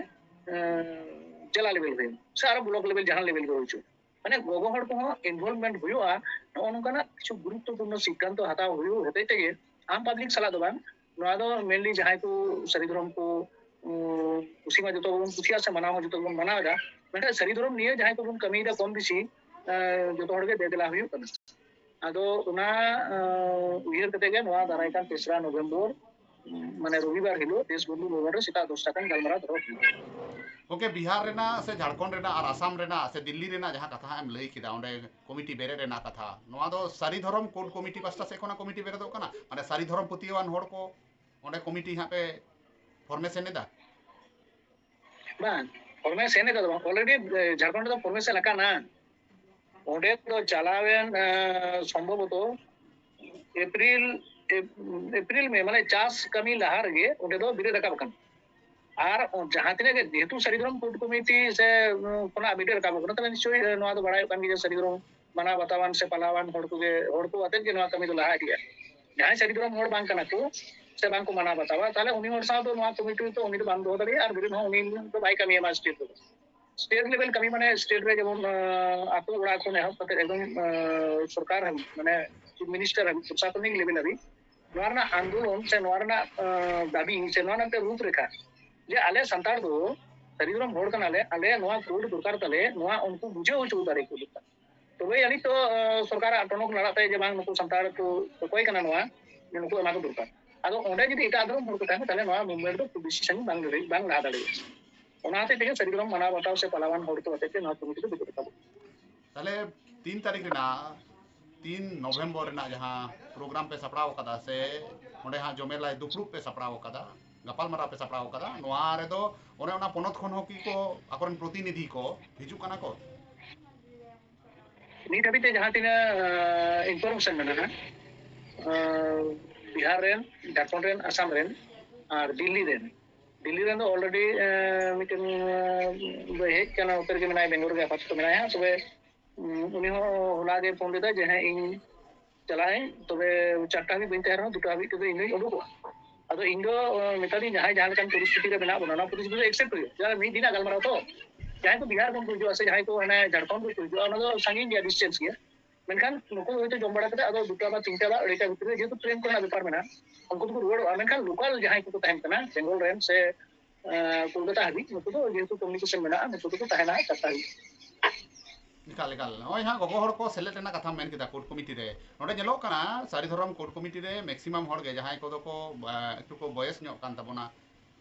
ᱮᱸ, ᱡᱮᱞᱟ level ᱦᱩᱭᱮᱱ, ᱥᱮ ᱟᱨᱚ block level, ᱡᱟᱦᱟᱸ level ᱜᱮ ᱦᱩᱭ ᱦᱚᱪᱚ᱾ ᱢᱟᱱᱮ ᱜᱚᱜᱚ ᱦᱚᱲ ᱠᱚᱦᱚᱸ involvement ᱦᱩᱭᱩᱜᱼᱟ, ᱱᱚᱜᱼᱚ ᱱᱚᱝᱠᱟᱱᱟᱜ ᱠᱤᱪᱷᱩ ᱜᱩᱨᱩᱛᱛᱚᱯᱩᱨᱱᱚ ᱥᱤᱫᱽᱫᱷᱟᱱᱛᱚ ᱦᱟᱛᱟᱣ ᱦᱩᱭᱩᱜ ᱦᱚᱛᱮᱡ ᱛᱮᱜᱮ ᱟᱢ public ᱥᱟᱞᱟᱜ ᱫᱚ ᱵᱟᱝ, ᱱᱚᱣᱟ ᱫᱚ mainly ᱡᱟᱦᱟᱸᱭ ᱠᱚ ᱥᱟᱹᱨᱤ ᱫᱷᱚᱨᱚᱢ ᱠᱚ, ᱩᱸ, ᱠᱩᱥᱤ ᱢᱟ ᱡᱚᱛᱚ ᱜᱮᱵᱚᱱ ᱠᱩᱥᱤᱭᱟᱜᱼᱟ ᱥᱮ ᱢᱟᱱᱟᱣ ᱦᱚᱸ ᱡᱚᱛᱚ ᱜᱮᱵᱚᱱ ᱢᱟᱱᱟᱣ ᱮᱫᱟ, ᱢᱮᱱᱠᱷᱟᱱ ᱥᱟᱹᱨᱤ ᱫᱷᱚᱨᱚᱢ ᱱᱤᱭᱮ ᱡᱟᱦᱟᱸᱭ ᱠᱚᱵᱚᱱ ᱠᱟᱹᱢᱤᱭᱮᱫᱟ ᱠᱚᱢ ᱵᱮᱥᱤ, ᱮᱸ, ᱡᱚᱛᱚ ᱦᱚᱲᱜᱮ ᱫᱮᱫᱮᱞᱟ ᱦᱩᱭᱩᱜ ᱠᱟᱱᱟ᱾ ᱟᱫᱚ ᱚᱱᱟ, ᱮᱸ, ᱩᱭᱦᱟᱹᱨ ᱠᱟᱛᱮ ᱜᱮ ᱱᱚᱣᱟ ᱫᱟᱨᱟᱭ ᱠᱟᱱ ᱛᱮᱥᱨᱟ ᱱᱚᱵᱷᱮᱢᱵᱚᱨ, ᱩᱸ, ᱢᱟᱱᱮ ᱨᱚᱵᱤᱵᱟᱨ ᱦᱤᱞᱳᱜ ᱫᱮᱥᱵᱚᱱᱫᱷᱩ ᱵᱷᱚᱵᱚᱱ ᱨᱮ ᱥᱮᱛᱟᱜ ᱫᱚᱥᱴᱟ ᱠᱷᱚᱱ ᱜᱟᱞᱢᱟᱨᱟᱣ ᱫᱚᱦᱚ ᱦᱩᱭᱩᱜᱼᱟ᱾ ᱜᱚᱢᱠᱮ, ᱵᱤᱦᱟᱨ ᱨᱮᱱᱟᱜ ᱥᱮ ᱡᱷᱟᱲᱠᱷᱚᱸᱰ ᱨᱮᱱᱟᱜ ᱟᱨ ᱟᱥᱟᱢ ᱨᱮᱱᱟᱜ ᱥᱮ ᱫᱤᱞᱞᱤ ᱨᱮᱱᱟᱜ ᱡᱟᱦᱟᱸ ᱠᱟᱛᱷᱟ ᱮᱢ ᱞᱟᱹᱭ ᱠᱮᱫᱟ, ᱚᱸᱰᱮ ᱠᱚᱢᱤᱴᱤ ᱵᱮᱨᱮᱫ ᱨᱮᱱᱟᱜ ᱠᱟᱛᱷᱟ, ᱱᱚᱣᱟ ᱫᱚ ᱥᱟᱹᱨᱤ ᱫᱷᱚᱨᱚᱢ ᱠᱳᱰ ᱠᱚᱢᱤᱴᱤ ᱯᱟᱥᱴᱟ ᱥᱮᱫ ᱠᱷᱚᱱᱟᱜ ᱠᱚᱢᱤᱴᱤ ᱵᱮᱨᱮᱫᱚᱜ ᱠᱟᱱᱟ? ᱢᱟᱱᱮ ᱥᱟᱹᱨᱤ ᱫᱷᱚᱨᱚᱢ ᱯᱟᱹᱛᱭᱟᱹᱣᱟᱱ ᱦᱚᱲ ᱠᱚ ᱚᱸᱰᱮ ᱠᱚᱢᱤᱴᱤ ᱦᱟᱸᱜ ᱯᱮ formation ᱮᱫᱟ? ᱵᱟᱝ, formation ᱮᱫᱟ ᱫᱚ ᱵᱟᱝ, already, ᱮ, ᱡᱷᱟᱲᱠᱷᱚᱸᱰ ᱨᱮᱫᱚ formation ᱟᱠᱟᱱᱟ᱾ ᱚᱸᱰᱮ ᱫᱚ ᱪᱟᱞᱟᱣᱮᱱ, ᱮ, ᱥᱚᱢᱵᱷᱚᱵᱚᱛᱚ ᱮᱯᱨᱤᱞ, ᱮᱯ-, ᱮᱯᱨᱤᱞ, ᱢᱮ, ᱢᱟᱱᱮ ᱪᱟᱥ ᱠᱟᱹᱢᱤ ᱞᱟᱦᱟ ᱨᱮᱜᱮ ᱚᱸᱰᱮ ᱫᱚ ᱵᱮᱨᱮᱫ ᱨᱟᱠᱟᱵ ᱟᱠᱟᱱᱟ᱾ ᱟᱨ ᱡᱟᱦᱟᱸ ᱛᱤᱱᱟᱹᱜ ᱜᱮ ᱡᱮᱦᱮᱛᱩ ᱥᱟᱹᱨᱤ ᱫᱷᱚᱨᱚᱢ ᱠᱳᱰ ᱠᱚᱢᱤᱴᱤ ᱥᱮ, ᱩᱸ, ᱠᱷᱚᱱᱟᱜ ᱵᱮᱨᱮᱫ ᱨᱟᱠᱟᱵ ᱟᱠᱟᱱᱟ, ᱛᱟᱦᱞᱮ ᱱᱤᱥᱪᱳᱭ, ᱮ, ᱱᱚᱣᱟ ᱫᱚ ᱵᱟᱲᱟᱭᱚᱜ ᱠᱟᱱ ᱜᱮᱭᱟ ᱡᱮ ᱥᱟᱹᱨᱤ ᱫᱷᱚᱨᱚᱢ ᱢᱟᱱᱟᱣ ᱵᱟᱛᱟᱣᱟᱱ ᱥᱮ ᱯᱟᱞᱟᱣᱟᱱ ᱦᱚᱲ ᱠᱚᱜᱮ, ᱦᱚᱲ ᱠᱚ ᱟᱛᱮᱫ ᱜᱮ ᱱᱚᱣᱟ ᱠᱟᱹᱢᱤ ᱫᱚ ᱞᱟᱦᱟ ᱤᱫᱤᱜᱼᱟ᱾ ᱡᱟᱦᱟᱸᱭ ᱥᱟᱹᱨᱤ ᱫᱷᱚᱨᱚᱢ ᱦᱚᱲ ᱵᱟᱝ ᱠᱟᱱᱟ ᱠᱚ ᱥᱮ ᱵᱟᱝ ᱠᱚ ᱢᱟᱱᱟᱣ ᱵᱟᱛᱟᱣᱟ, ᱛᱟᱦᱞᱮ ᱩᱱᱤ ᱦᱚᱲ ᱥᱟᱶ ᱫᱚ ᱱᱚᱣᱟ ᱠᱚᱢᱤᱴᱤ ᱫᱚ ᱩᱱᱤ ᱫᱚ ᱵᱟᱝ ᱫᱚᱦᱚ ᱫᱟᱲᱮᱭᱟᱜᱼᱟ, ᱟᱨ ᱵᱮᱨᱮᱫ ᱦᱚᱸ ᱩᱱᱤ ᱫᱚ ᱵᱟᱭ ᱠᱟᱹᱢᱤᱭᱟ ᱢᱟᱡᱽ ᱨᱮᱫᱚ᱾ ᱥᱴᱮᱴ ᱞᱮᱵᱮᱞ ᱠᱟᱹᱢᱤ ᱢᱟᱱᱮ ᱥᱴᱮᱴ ᱨᱮ ᱡᱮᱢᱚᱱ ᱟᱹᱛᱩ ᱚᱲᱟᱜ ᱠᱷᱚᱱ ᱮᱦᱚᱵ ᱠᱟᱛᱮ ᱮᱠᱫᱚᱢ ᱥᱚᱨᱠᱟᱨ ᱦᱟᱹᱵᱤᱡ, ᱢᱟᱱᱮ ᱪᱤᱯ ᱢᱤᱱᱤᱥᱴᱟᱨ ᱦᱟᱹᱵᱤᱡ, ᱯᱨᱚᱥᱟᱥᱚᱱᱤᱠ ᱞᱮᱵᱮᱞ ᱦᱟᱹᱵᱤᱡ ᱱᱚᱣᱟ ᱨᱮᱱᱟᱜ ᱟᱱᱫᱳᱞᱚᱱ ᱥᱮ ᱱᱚᱣᱟ ᱨᱮᱱᱟᱜ ᱫᱟᱹᱵᱤ ᱥᱮ ᱱᱚᱣᱟ ᱨᱮᱱᱟᱜ ᱨᱩᱯ ᱨᱮᱠᱷᱟ, ᱡᱮ ᱟᱞᱮ ᱥᱟᱱᱛᱟᱲ ᱫᱚ ᱥᱟᱹᱨᱤ ᱫᱷᱚᱨᱚᱢ ᱦᱚᱲ ᱠᱟᱱᱟᱞᱮ, ᱟᱞᱮ ᱱᱚᱣᱟ ᱠᱳᱰ ᱫᱚᱨᱠᱟᱨ ᱛᱟᱞᱮ, ᱱᱚᱣᱟ ᱩᱱᱠᱩ ᱵᱩᱡᱷᱟᱹᱣ ᱦᱚᱪᱚ ᱫᱟᱲᱮ ᱠᱚ ᱫᱚᱨᱠᱟᱨ᱾ ᱛᱚᱵᱮ ᱟᱹᱱᱤᱡ ᱛᱚ ᱥᱚᱨᱠᱟᱨᱟᱜ ᱴᱚᱱᱚᱠ ᱞᱟᱲᱟᱜ ᱛᱮ ᱡᱮ ᱵᱟᱝ ᱱᱩᱠᱩ ᱥᱟᱱᱛᱟᱲ ᱠᱚ ᱚᱠᱚᱭ ᱠᱟᱱᱟ ᱱᱚᱣᱟ, ᱡᱮ ᱱᱩᱠᱩ ᱮᱢᱟ ᱠᱚ ᱫᱚᱨᱠᱟᱨ᱾ ᱟᱫᱚ ᱚᱸᱰᱮ ᱡᱩᱫᱤ ᱮᱴᱟᱜ ᱫᱷᱚᱨᱚᱢ ᱦᱚᱲ ᱠᱚ ᱛᱟᱦᱮᱱᱟ, ᱛᱟᱦᱚᱞᱮ ᱱᱚᱣᱟ ᱢᱩᱵᱷᱢᱮᱱᱴ ᱫᱚ ᱠᱷᱩᱵ ᱵᱮᱥᱤ ᱥᱟᱺᱜᱤᱧ ᱵᱟᱝ ᱞᱟᱦᱟ ᱫᱟᱲᱮᱭᱟᱜᱼᱟ᱾ ᱚᱱᱟ ᱦᱚᱛᱮᱡ ᱛᱮᱜᱮ ᱥᱟᱹᱨᱤ ᱫᱷᱚᱨᱚᱢ ᱢᱟᱱᱟᱣ ᱵᱟᱛᱟᱣ ᱥᱮ ᱯᱟᱞᱟᱣᱟᱱ ᱦᱚᱲ ᱠᱚ ᱦᱚᱛᱮᱡ ᱛᱮ ᱱᱚᱣᱟ ᱠᱚᱢᱤᱴᱤ ᱫᱚ ᱵᱮᱨᱮᱫ ᱨᱟᱠᱟᱵᱚᱜ ᱠᱟᱱᱟ᱾ ᱛᱟᱦᱚᱞᱮ ᱛᱤᱱ ᱛᱟᱹᱨᱤᱠᱷ ᱨᱮᱱᱟᱜ ᱛᱤᱱ ᱱᱚᱵᱷᱮᱢᱵᱚᱨ ᱨᱮᱱᱟᱜ ᱡᱟᱦᱟᱸ ᱯᱨᱳᱜᱨᱟᱢ ᱯᱮ ᱥᱟᱯᱲᱟᱣ ᱟᱠᱟᱫᱟ ᱥᱮ ᱚᱸᱰᱮ ᱦᱟᱸᱜ ᱡᱚᱢᱮᱞᱟᱭ ᱫᱩᱯᱲᱩᱵ ᱯᱮ ᱥᱟᱯᱲᱟᱣ ᱟᱠᱟᱫᱟ, ᱜᱟᱯᱟᱞᱢᱟᱨᱟᱣ ᱯᱮ ᱥᱟᱯᱲᱟᱣ ᱟᱠᱟᱫᱟ, ᱱᱚᱣᱟ ᱨᱮᱫᱚ ᱚᱱᱮ ᱚᱱᱟ ᱯᱚᱱᱚᱛ ᱠᱷᱚᱱ ᱦᱚᱸ ᱠᱤ ᱠᱚ ᱟᱠᱚᱨᱮᱱ ᱯᱨᱚᱛᱤᱱᱤᱫᱷᱤ ᱠᱚ ᱦᱤᱡᱩᱜ ᱠᱟᱱᱟ ᱠᱚ? ᱱᱤᱛ ᱦᱟᱹᱵᱤᱡ ᱛᱮ ᱡᱟᱦᱟᱸ ᱛᱤᱱᱟᱹᱜ ᱤᱱᱯᱷᱚᱨᱢᱮᱥᱚᱱ ᱢᱮᱱᱟᱜᱼᱟ, ᱵᱤᱦᱟᱨ ᱨᱮᱱ, ᱡᱷᱟᱲᱠᱷᱚᱸᱰ ᱨᱮᱱ, ᱟᱥᱟᱢ ᱨᱮᱱ ᱟᱨ ᱫᱤᱞᱞᱤ ᱨᱮᱱ, ᱫᱤᱞᱞᱤ ᱨᱮᱱ ᱫᱚ ᱚᱞᱨᱮᱰᱤ ᱢᱤᱫᱴᱮᱱ ᱫᱚᱭ ᱦᱮᱡ ᱟᱠᱟᱱᱟ, ᱱᱚᱛᱮ ᱨᱮᱜᱮ ᱢᱮᱱᱟᱭᱟ, ᱵᱮᱝᱜᱚᱞ ᱨᱮᱜᱮ ᱟᱯᱟᱛᱚᱛᱚ ᱢᱮᱱᱟᱭᱟ᱾ ᱛᱚᱵᱮ ᱩᱱᱤ ᱦᱚᱸ ᱦᱚᱞᱟ ᱜᱮ ᱯᱷᱳᱱ ᱞᱮᱫᱟ ᱡᱮ ᱦᱮᱸ ᱤᱧ ᱪᱟᱞᱟᱜ ᱟᱹᱧ, ᱛᱚᱵᱮ ᱪᱟᱨᱴᱟ ᱦᱟᱹᱵᱤᱡ ᱵᱟᱹᱧ ᱛᱟᱦᱮᱸ ᱨᱮᱦᱚᱸ ᱫᱩᱴᱟ ᱦᱟᱹᱵᱤᱡ ᱛᱮᱫᱚ ᱤᱧ ᱫᱚᱧ ᱩᱰᱩᱠᱚᱜᱼᱟ᱾ ᱟᱫᱚ ᱤᱧ ᱫᱚ ᱢᱮᱛᱟ ᱫᱤᱧ ᱡᱟᱦᱟᱸᱭ ᱡᱟᱦᱟᱸ ᱞᱮᱠᱟᱱ ᱯᱚᱨᱤᱥᱛᱷᱤᱛᱤ ᱨᱮ ᱢᱮᱱᱟᱜ ᱵᱚᱱᱟ, ᱚᱱᱟ ᱯᱚᱨᱤᱥᱛᱷᱤᱛᱤ ᱫᱚ ᱮᱠᱥᱮᱯᱴ ᱦᱩᱭᱩᱜᱼᱟ᱾ ᱪᱮᱫᱟᱜ ᱢᱤᱫ ᱫᱤᱱᱟᱜ ᱜᱟᱞᱢᱟᱨᱟᱣ ᱛᱚ, ᱡᱟᱦᱟᱸᱭ ᱠᱚ ᱵᱤᱦᱟᱨ ᱠᱷᱚᱱ ᱠᱚ ᱦᱤᱡᱩᱜᱼᱟ ᱥᱮ ᱡᱟᱦᱟᱸᱭ ᱠᱚ ᱦᱟᱱᱮ ᱡᱷᱟᱲᱠᱷᱚᱸᱰ ᱠᱷᱚᱱ ᱠᱚ ᱦᱤᱡᱩᱜᱼᱟ, ᱚᱱᱟ ᱫᱚ ᱥᱟᱺᱜᱤᱧ ᱜᱮᱭᱟ, ᱰᱤᱥᱴᱮᱱᱥ ᱜᱮᱭᱟ᱾ ᱢᱮᱱᱠᱷᱟᱱ ᱱᱩᱠᱩ ᱦᱚᱭᱛᱳ ᱡᱚᱢ ᱵᱟᱲᱟ ᱠᱟᱛᱮ ᱟᱫᱚ ᱫᱩᱴᱟ ᱵᱟ ᱛᱤᱱᱴᱟ ᱵᱟ ᱟᱹᱲᱟᱹᱭᱴᱟ ᱵᱷᱤᱛᱨᱤ ᱨᱮ, ᱡᱮᱦᱮᱛᱩ ᱴᱨᱮᱱ ᱠᱚᱨᱮᱱᱟᱜ ᱵᱮᱯᱟᱨ ᱢᱮᱱᱟᱜᱼᱟ, ᱩᱱᱠᱩ ᱫᱚᱠᱚ ᱨᱩᱣᱟᱹᱲᱚᱜᱼᱟ᱾ ᱢᱮᱱᱠᱷᱟᱱ ᱞᱳᱠᱟᱞ ᱡᱟᱦᱟᱸᱭ ᱠᱚᱠᱚ ᱛᱟᱦᱮᱱ ᱠᱟᱱᱟ ᱵᱮᱝᱜᱚᱞ ᱨᱮᱱ ᱥᱮ ᱠᱳᱞᱠᱟᱛᱟ ᱦᱟᱹᱵᱤᱡ, ᱱᱩᱠᱩ ᱫᱚ ᱡᱮᱦᱮᱛᱩ ᱠᱚᱢᱤᱭᱩᱱᱤᱠᱮᱥᱚᱱ ᱢᱮᱱᱟᱜᱼᱟ, ᱱᱩᱠᱩ ᱫᱚᱠᱚ ᱛᱟᱦᱮᱱᱟ ᱪᱟᱨᱴᱟ ᱦᱟᱹᱵᱤᱡ᱾ ᱮᱠᱟᱞ ᱮᱠᱟᱞ᱾ ᱱᱚᱜᱼᱚᱭ ᱦᱟᱸᱜ ᱜᱚᱜᱚ ᱦᱚᱲ ᱠᱚ ᱥᱮᱞᱮᱫ ᱨᱮᱱᱟᱜ ᱠᱟᱛᱷᱟᱢ ᱢᱮᱱ ᱠᱮᱫᱟ ᱠᱳᱰ ᱠᱚᱢᱤᱴᱤ ᱨᱮ᱾ ᱱᱚᱰᱮ ᱧᱮᱞᱚᱜ ᱠᱟᱱᱟ ᱥᱟᱹᱨᱤ ᱫᱷᱚᱨᱚᱢ ᱠᱳᱰ ᱠᱚᱢᱤᱴᱤ ᱨᱮ ᱢᱮᱠᱥᱤᱢᱟᱢ ᱦᱚᱲ ᱜᱮ ᱡᱟᱦᱟᱸᱭ ᱠᱚᱫᱚ ᱠᱚ ᱵᱟ, ᱮᱠᱴᱩ ᱠᱚ ᱵᱚᱭᱮᱥ ᱧᱚᱜ ᱠᱟᱱ ᱛᱟᱵᱚᱱᱟ,